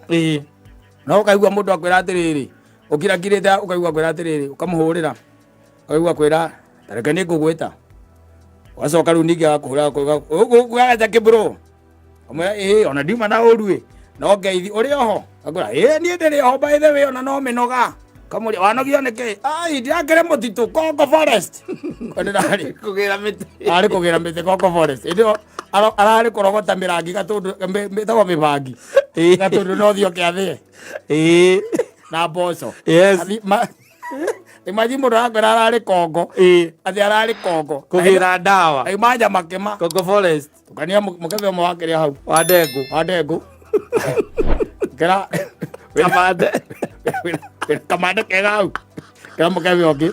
No ũkaigua mũndũ akwĩra atĩrĩrĩ, ũkirakirĩte, ũkaigua akwĩra atĩrĩrĩ, ũkamũhũrĩra, ũkaigua akwĩra, tareke nĩ ngũgwĩta, ũgacoka rĩu ningĩ agakũhũra ũgagacha kĩbro, amwĩra, ĩĩ, ona ndiuma na ũru ĩ, no ngeithi ũrĩ oho, akwĩra, ĩĩ, niĩ ndĩrĩ oho, by the way, ona no mĩnoga. Kamũria, wanogio nĩkĩ? Ai, ndirakĩrĩ mũtitũ Congo Forest. Ko ndĩrarĩ Kũgĩra mĩtĩ. Arĩ kũgĩra mĩtĩ Congo Forest. Ĩndĩ ĩyo ararĩ kũrogota mĩrangi gatũndũ, mĩtagwo mĩbangi gatũndũ, no thiĩ ũkĩathĩe na mboco. Imagine mũndũ arakwĩra ararĩ Kongo, atĩ ararĩ Kongo Kũgĩra ndawa. Aima nyamakĩma. Congo Forest. Tukania mũkebe ũmwe wa kĩrĩa hau. Wa ndengũ. Wa ndengũ. Kĩra Kamande. Wĩna kamande kega hau. Kĩra mũkebe ũngĩ.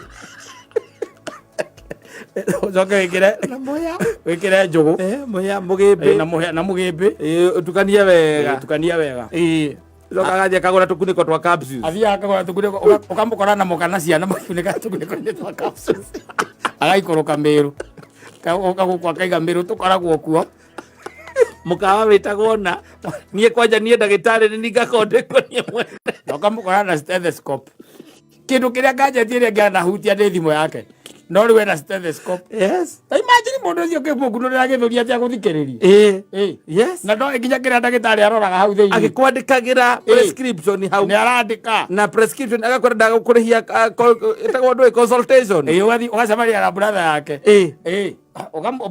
Ũcoke wĩkĩre Na mũhĩa. Wĩkĩre njũgũ. Eh, mũhĩa mũgĩmbĩ. Na mũhĩa na mũgĩmbĩ. Ĩĩ, ũtukanie wega. Tukania wega. Ĩĩ. Coka agathiĩ akagũra tũkunĩko twa capsules. Athiaga akagũra tũkunĩko, ũkamũkora na mũka na ciana makunĩka tũkunĩko-inĩ twa capsules. Agaikũrũka Mĩrũ. Oka gũkũ akaiga Mĩrũ tũkoragwo kuo. Mũkawa wĩtagwo na niĩ kwanja niĩ ndagĩtarĩ nĩ ningakondĩkwo niĩ mwene. Na ũkamũkora na stethoscope. Kĩndũ kĩrĩa gadget ĩrĩa ĩngĩanahutia nĩ thimũ yake. No rĩu ena stethoscope. Yes. Ta imagine mũndũ ũcio ũkĩmũkunũrĩra gĩthũri atĩa gũthikĩrĩria. Ĩĩ. Ĩĩ. Yes. Na ndoĩ nginya kĩrĩa ndagĩtarĩ aroraga hau thĩinĩ. Agĩkwandĩkagĩra prescription hau. Nĩ arandĩka. Na prescription agakwĩra ndagũkũrĩhia ĩtagwo ndũĩ consultation. Ĩĩ, ũgathiĩ ũgacemania na brother yake. Ĩĩ. Ĩĩ.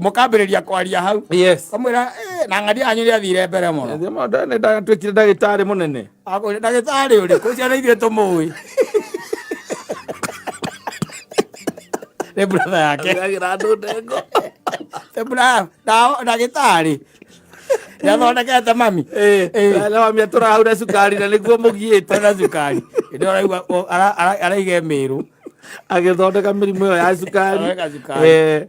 Mũkambĩrĩria kwaria hau. Yes. Kamwĩra, "Eh, na ng'ania yanyu nĩ athire mbere mũno." Nĩ ndatuĩkire ndagĩtarĩ mũnene. Akwĩra, "Ndagĩtarĩ ũrĩkũ? Ũcio nĩ ithuĩ tũmũĩ." Nĩ brother yake. Agĩra andũ ndengo. Nĩ brother, ndagĩtarĩ. Nĩ athondekete mami. Ĩĩ. Ĩĩ. Na mami atũraga hau na cukari na nĩguo mũgiĩte. Na cukari. Nĩ ũraigua araiga Mĩrũ. Agĩthondeka mĩrimũ ĩyo ya cukari. Athondeka cukari. Ĩĩ.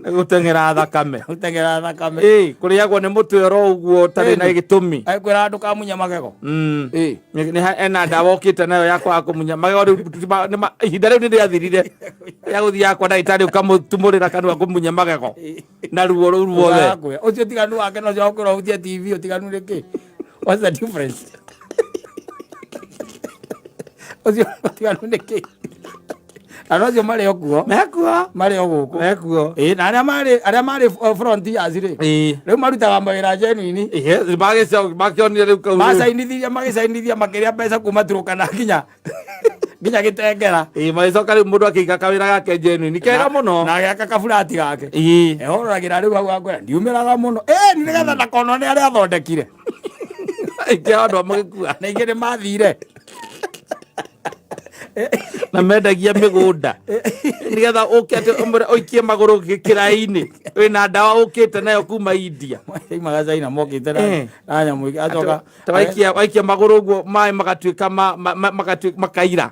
Nĩ gũteng'era thakame. Gũteng'era thakame. Ĩĩ, kũrĩagwo nĩ mũtwe oro ũguo ũtarĩ na Ĩĩ. gĩtũmi. Akwĩra ndũkamunye magego. Ĩĩ. Ena ndawa ũkĩte nayo ya kwaga kũmunya magego rĩu ihinda rĩu nĩ rĩathirire rĩa gũthiaga kwa ndagĩtarĩ ũkamũtumũrĩra kanua kũmunya magego na ruo rũu ruothe. Ũgakwĩra, ũcio ũtiganu wake na ũcio wa kũhutia TV ũtiganu nĩ kĩ? What's the difference? Ũcio ũtiganu nĩ kĩ? Andũ acio marĩ o kuo. Mekuo. Marĩ o gũkũ. Mekuo. Ĩĩ, na arĩa marĩ frontiers rĩ, rĩu marutaga mawĩra genuine. Yes, makĩonire rĩu kau. Macainithirie, magĩcainithia, makĩrĩa mbeca kuma Turkana nginya Gĩtengera. Ĩĩ, magĩcoka rĩu mũndũ akĩiga kawĩra gake genuine kega mũno. Na agĩaka kaburati gake. Ĩĩ. Ehororagĩra rĩu hau akwĩra ndiumĩraga mũno. Ĩĩ, nĩgetha ndakonwo nĩ arĩa athondekire. Aingĩ ao andũ a magĩkua. Na ingĩ nĩ mathire. Na mendagia mĩgũnda nĩgetha ũke atĩ ũmwĩre ũikie magũrũ kĩraĩ-inĩ wĩna ndawa ũkĩte nayo kuma India. Maimaga China mokĩte na na nyamũ ingĩ. Acoka Ta waikia magũrũ ũguo maĩ magatuĩka magatuĩka makaira.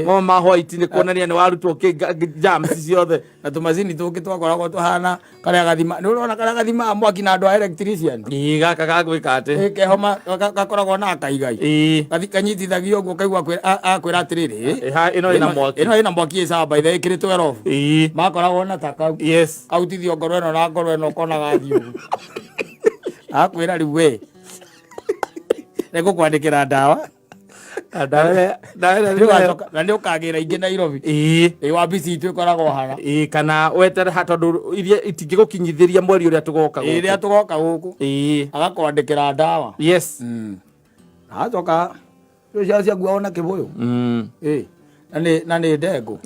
Mo ma white nĩ kuonania nĩ warutwo germs ciothe. Na tũmacini tũngĩ twakoragwo tũhana karĩa gathima, nĩ ũrona karĩa gathimaga mwaki na andũ a electrician. Ĩĩ, gaka ga gwĩka atĩ. Ĩĩ, keho gakoragwo na kaigai. Ĩĩ. Kanyitithagio ũguo kaigua akwĩra atĩrĩrĩ. Ĩ, ha, ĩno ĩna mwaki. Ĩno ĩna mwaki ĩ sawa, by the way, ĩkĩrĩtwo 12. Ĩĩ. Makoragwo na ta kau. Yes. Kautithio ngoro ĩno na ngoro ĩno ũkona gathiĩ ũguo. Akwĩra rĩu we nĩngũkwandĩkĩra ndawa. Ndawa ĩrĩa. Na nĩ ũkagĩra ingĩ Nairobi. Ĩĩ. Ĩ, wabici itũ ĩkoragwo hara. Ĩĩ, kana wetere ha tondũ iria itingĩgũkinyithĩria mweri ũrĩa tũgoka gũkũ. Ĩrĩa tũgoka gũkũ. Ĩĩ. Agakwandĩkĩra ndawa. Yes. Acoka rĩu ciana ciakuaga na kĩbũyũ. Ĩĩ. Na nĩ ndengũ.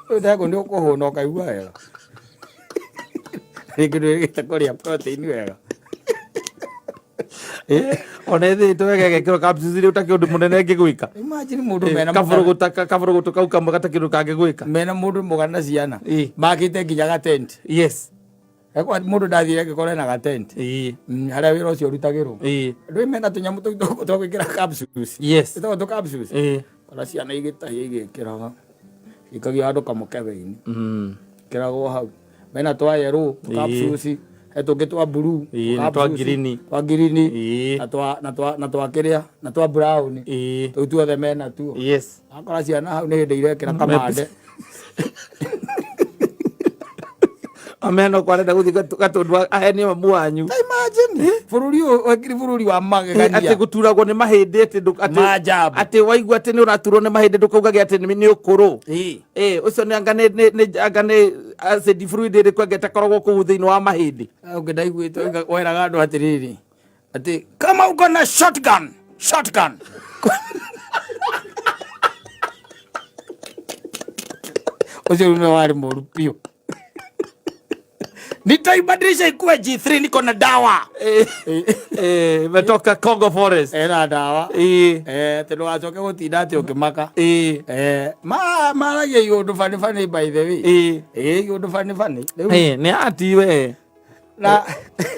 Rĩu ndengũ nĩ ũkũhũna ũkaigua wega. Rĩngĩ ndwĩrĩgĩte kũrĩa protein wega. Ona ĩthĩtwo wega ĩgekĩrwo capsules iria ũtakĩ ũndũ mũnene ĩngĩgwĩka. Imagine mũndũ mena Kabũrũgũtũ kau kamwe gatakĩ ũndũ kangĩgwĩka. Mena mũndũ mũgana ciana. Makĩte nginya gatent. Yes. Ekwa mũndũ ndathire angĩkorwo ena gatent. Ĩĩ. Harĩa wĩra ũcio ũrutagĩrwo. Ĩĩ. Andũ mena tũnyamũ tũu twa gwĩkĩra capsules. Yes. Ĩtagwo tũ capsules. Ĩĩ. Ona ciana igĩtahia igĩkĩraga. Ikagia handũ kamũkebe-inĩ. Kĩragwo hau. Mena twa yellow capsules. He tũngĩ twa blue. Ĩĩ, na twa green. Twa green. Ĩĩ. Na twa kĩrĩa, na twa brown. Ĩĩ. Tũu tuothe mena tuo. Yes. Akora ciana hau nĩ hĩndĩ irekĩra kamande. Ameno kwarenda gũthiĩ gatũndũ ahenio mamu wanyu. Ta imagine bũrũri ũyũ wekiri bũrũri wa magegania. Atĩ gũturagwo nĩ mahĩndĩ atĩ atĩ Maajabu. Atĩ waigua atĩ nĩ ũraturwo nĩ mahĩndĩ ndũkaugage atĩ nĩ ũkũrũ. Ĩĩ. Ĩĩ, ũcio nĩ anga nĩ anga nĩ acid fluid ĩrĩkũ anga ĩtakoragwo kũu thĩinĩ wa mahĩndĩ. Ũngĩ ndaiguĩte weraga andũ atĩrĩrĩ atĩ kama uko na shotgun, shotgun, ũcio rĩu nĩwe warĩ mũru biũ. Nitaibadilisha ikuwe G3, niko na dawa. Eh, imetoka Congo Forest. Ena dawa. Ĩĩ. Eh, atĩ ndũgacoke gũtinda atĩ ũkĩmaka. Ĩĩ. Eh, maragia iũndũ funny funny, by the way. Ĩĩ. Ĩĩ, iũndũ funny funny. Rĩu Ĩĩ, nĩ ati we. Na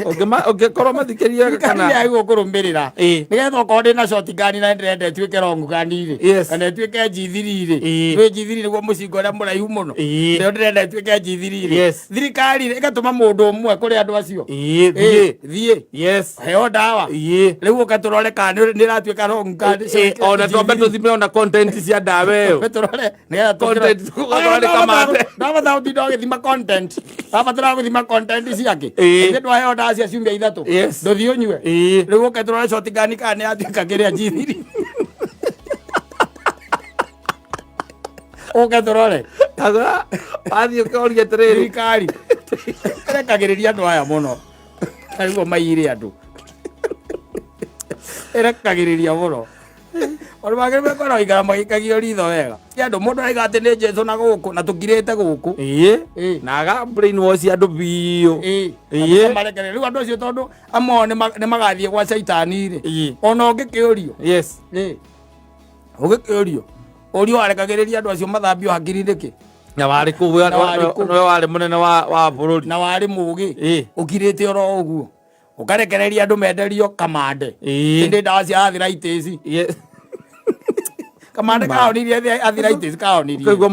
Ũngĩkorwo mathikĩrĩrie Thirikari kana nĩ yagĩrĩirwo kũrũmĩrĩra Ĩĩ. nĩgetha okorwo ndĩ na shotgun na ndĩrenda ĩtuĩke long gun rĩ Yes. kana ĩtuĩke G3 rĩ Ĩĩ. nĩ G3 nĩguo mũcinga ũrĩa mũraihu mũno Ĩĩ. nĩyo ndĩrenda ĩtuĩke G3 rĩ Yes. Thirikari rĩ ĩgatũma mũndũ ũmwe kũrĩ andũ acio. Ĩĩ, Ĩĩ, thiĩ. Thiĩ. Yes. Heo ndawa. Ĩĩ. Rĩu ũka tũrore kana nĩ ĩratuĩka long gun. Ĩĩ, ona twambe tũthime ona content cia ndawa ĩyo. Twambe tũrore nĩgetha Content, tũrore kamande. Ndabatara gũtinda ũgĩthima content, ndabatara gũthima content ciake. Ĩĩ. Ithe ndwaheo ndawa cia ciumia 3. Yes. Ndũthiĩ ũnyue. Ĩĩ. Rĩu ũke tũrore shotgun kana nĩ yatuĩka kĩrĩa G3. Ũke tũrore. Kagũra, wathiĩ ũkĩoria atĩrĩrĩ. Thirikari ĩrekagĩrĩria andũ aya mũno, tarĩguo maiyire andũ, ĩrekagĩrĩria mũno. Ona magĩrĩirwo gũkorwo ikara magĩikagio ritho wega. Ti andũ mũndũ araiga atĩ nĩ Jesu na gũkũ na tũkirĩte gũkũ. Ĩĩ. Ĩĩ. Na aga brainwash andũ biũ. Ĩĩ. Ĩĩ. Marekere rĩu andũ acio tondũ amwe ao nĩ magathiĩ gwa caitani rĩ. Ĩĩ. Ona ũngĩkĩũrio. Yes. Ĩĩ. Ũgĩkĩũrio. Ũrio warekagĩrĩria andũ acio mathambio hakiri nĩkĩ? Na warĩ kũu Na warĩ kũu. nĩwe warĩ mũnene wa bũrũri. Na warĩ mũgĩ. Ĩĩ. Ũkirĩte oro ũguo. Ũkarekereria andũ menderio kamande. Ĩĩ. Ĩndĩ ndawa cia arthritis. Yes. Kamande kaonirie arthritis kaonirie. Ũkaigua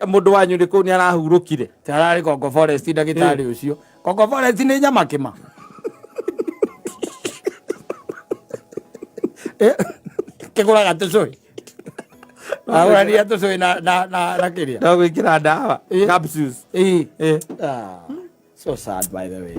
mũndũ wanyu nĩ kũu nĩ arahurũkire. Tararĩ Kongo Forest ndagĩtarĩ ũcio. Kongo Forest nĩ nyama kĩma. Kĩgũraga tũcũi. Agũrania tũcũi na kĩrĩa. No gwĩkĩra ndawa. Ĩĩ. Capsules. Ĩĩ. Ĩĩ. Ah, so sad by the way.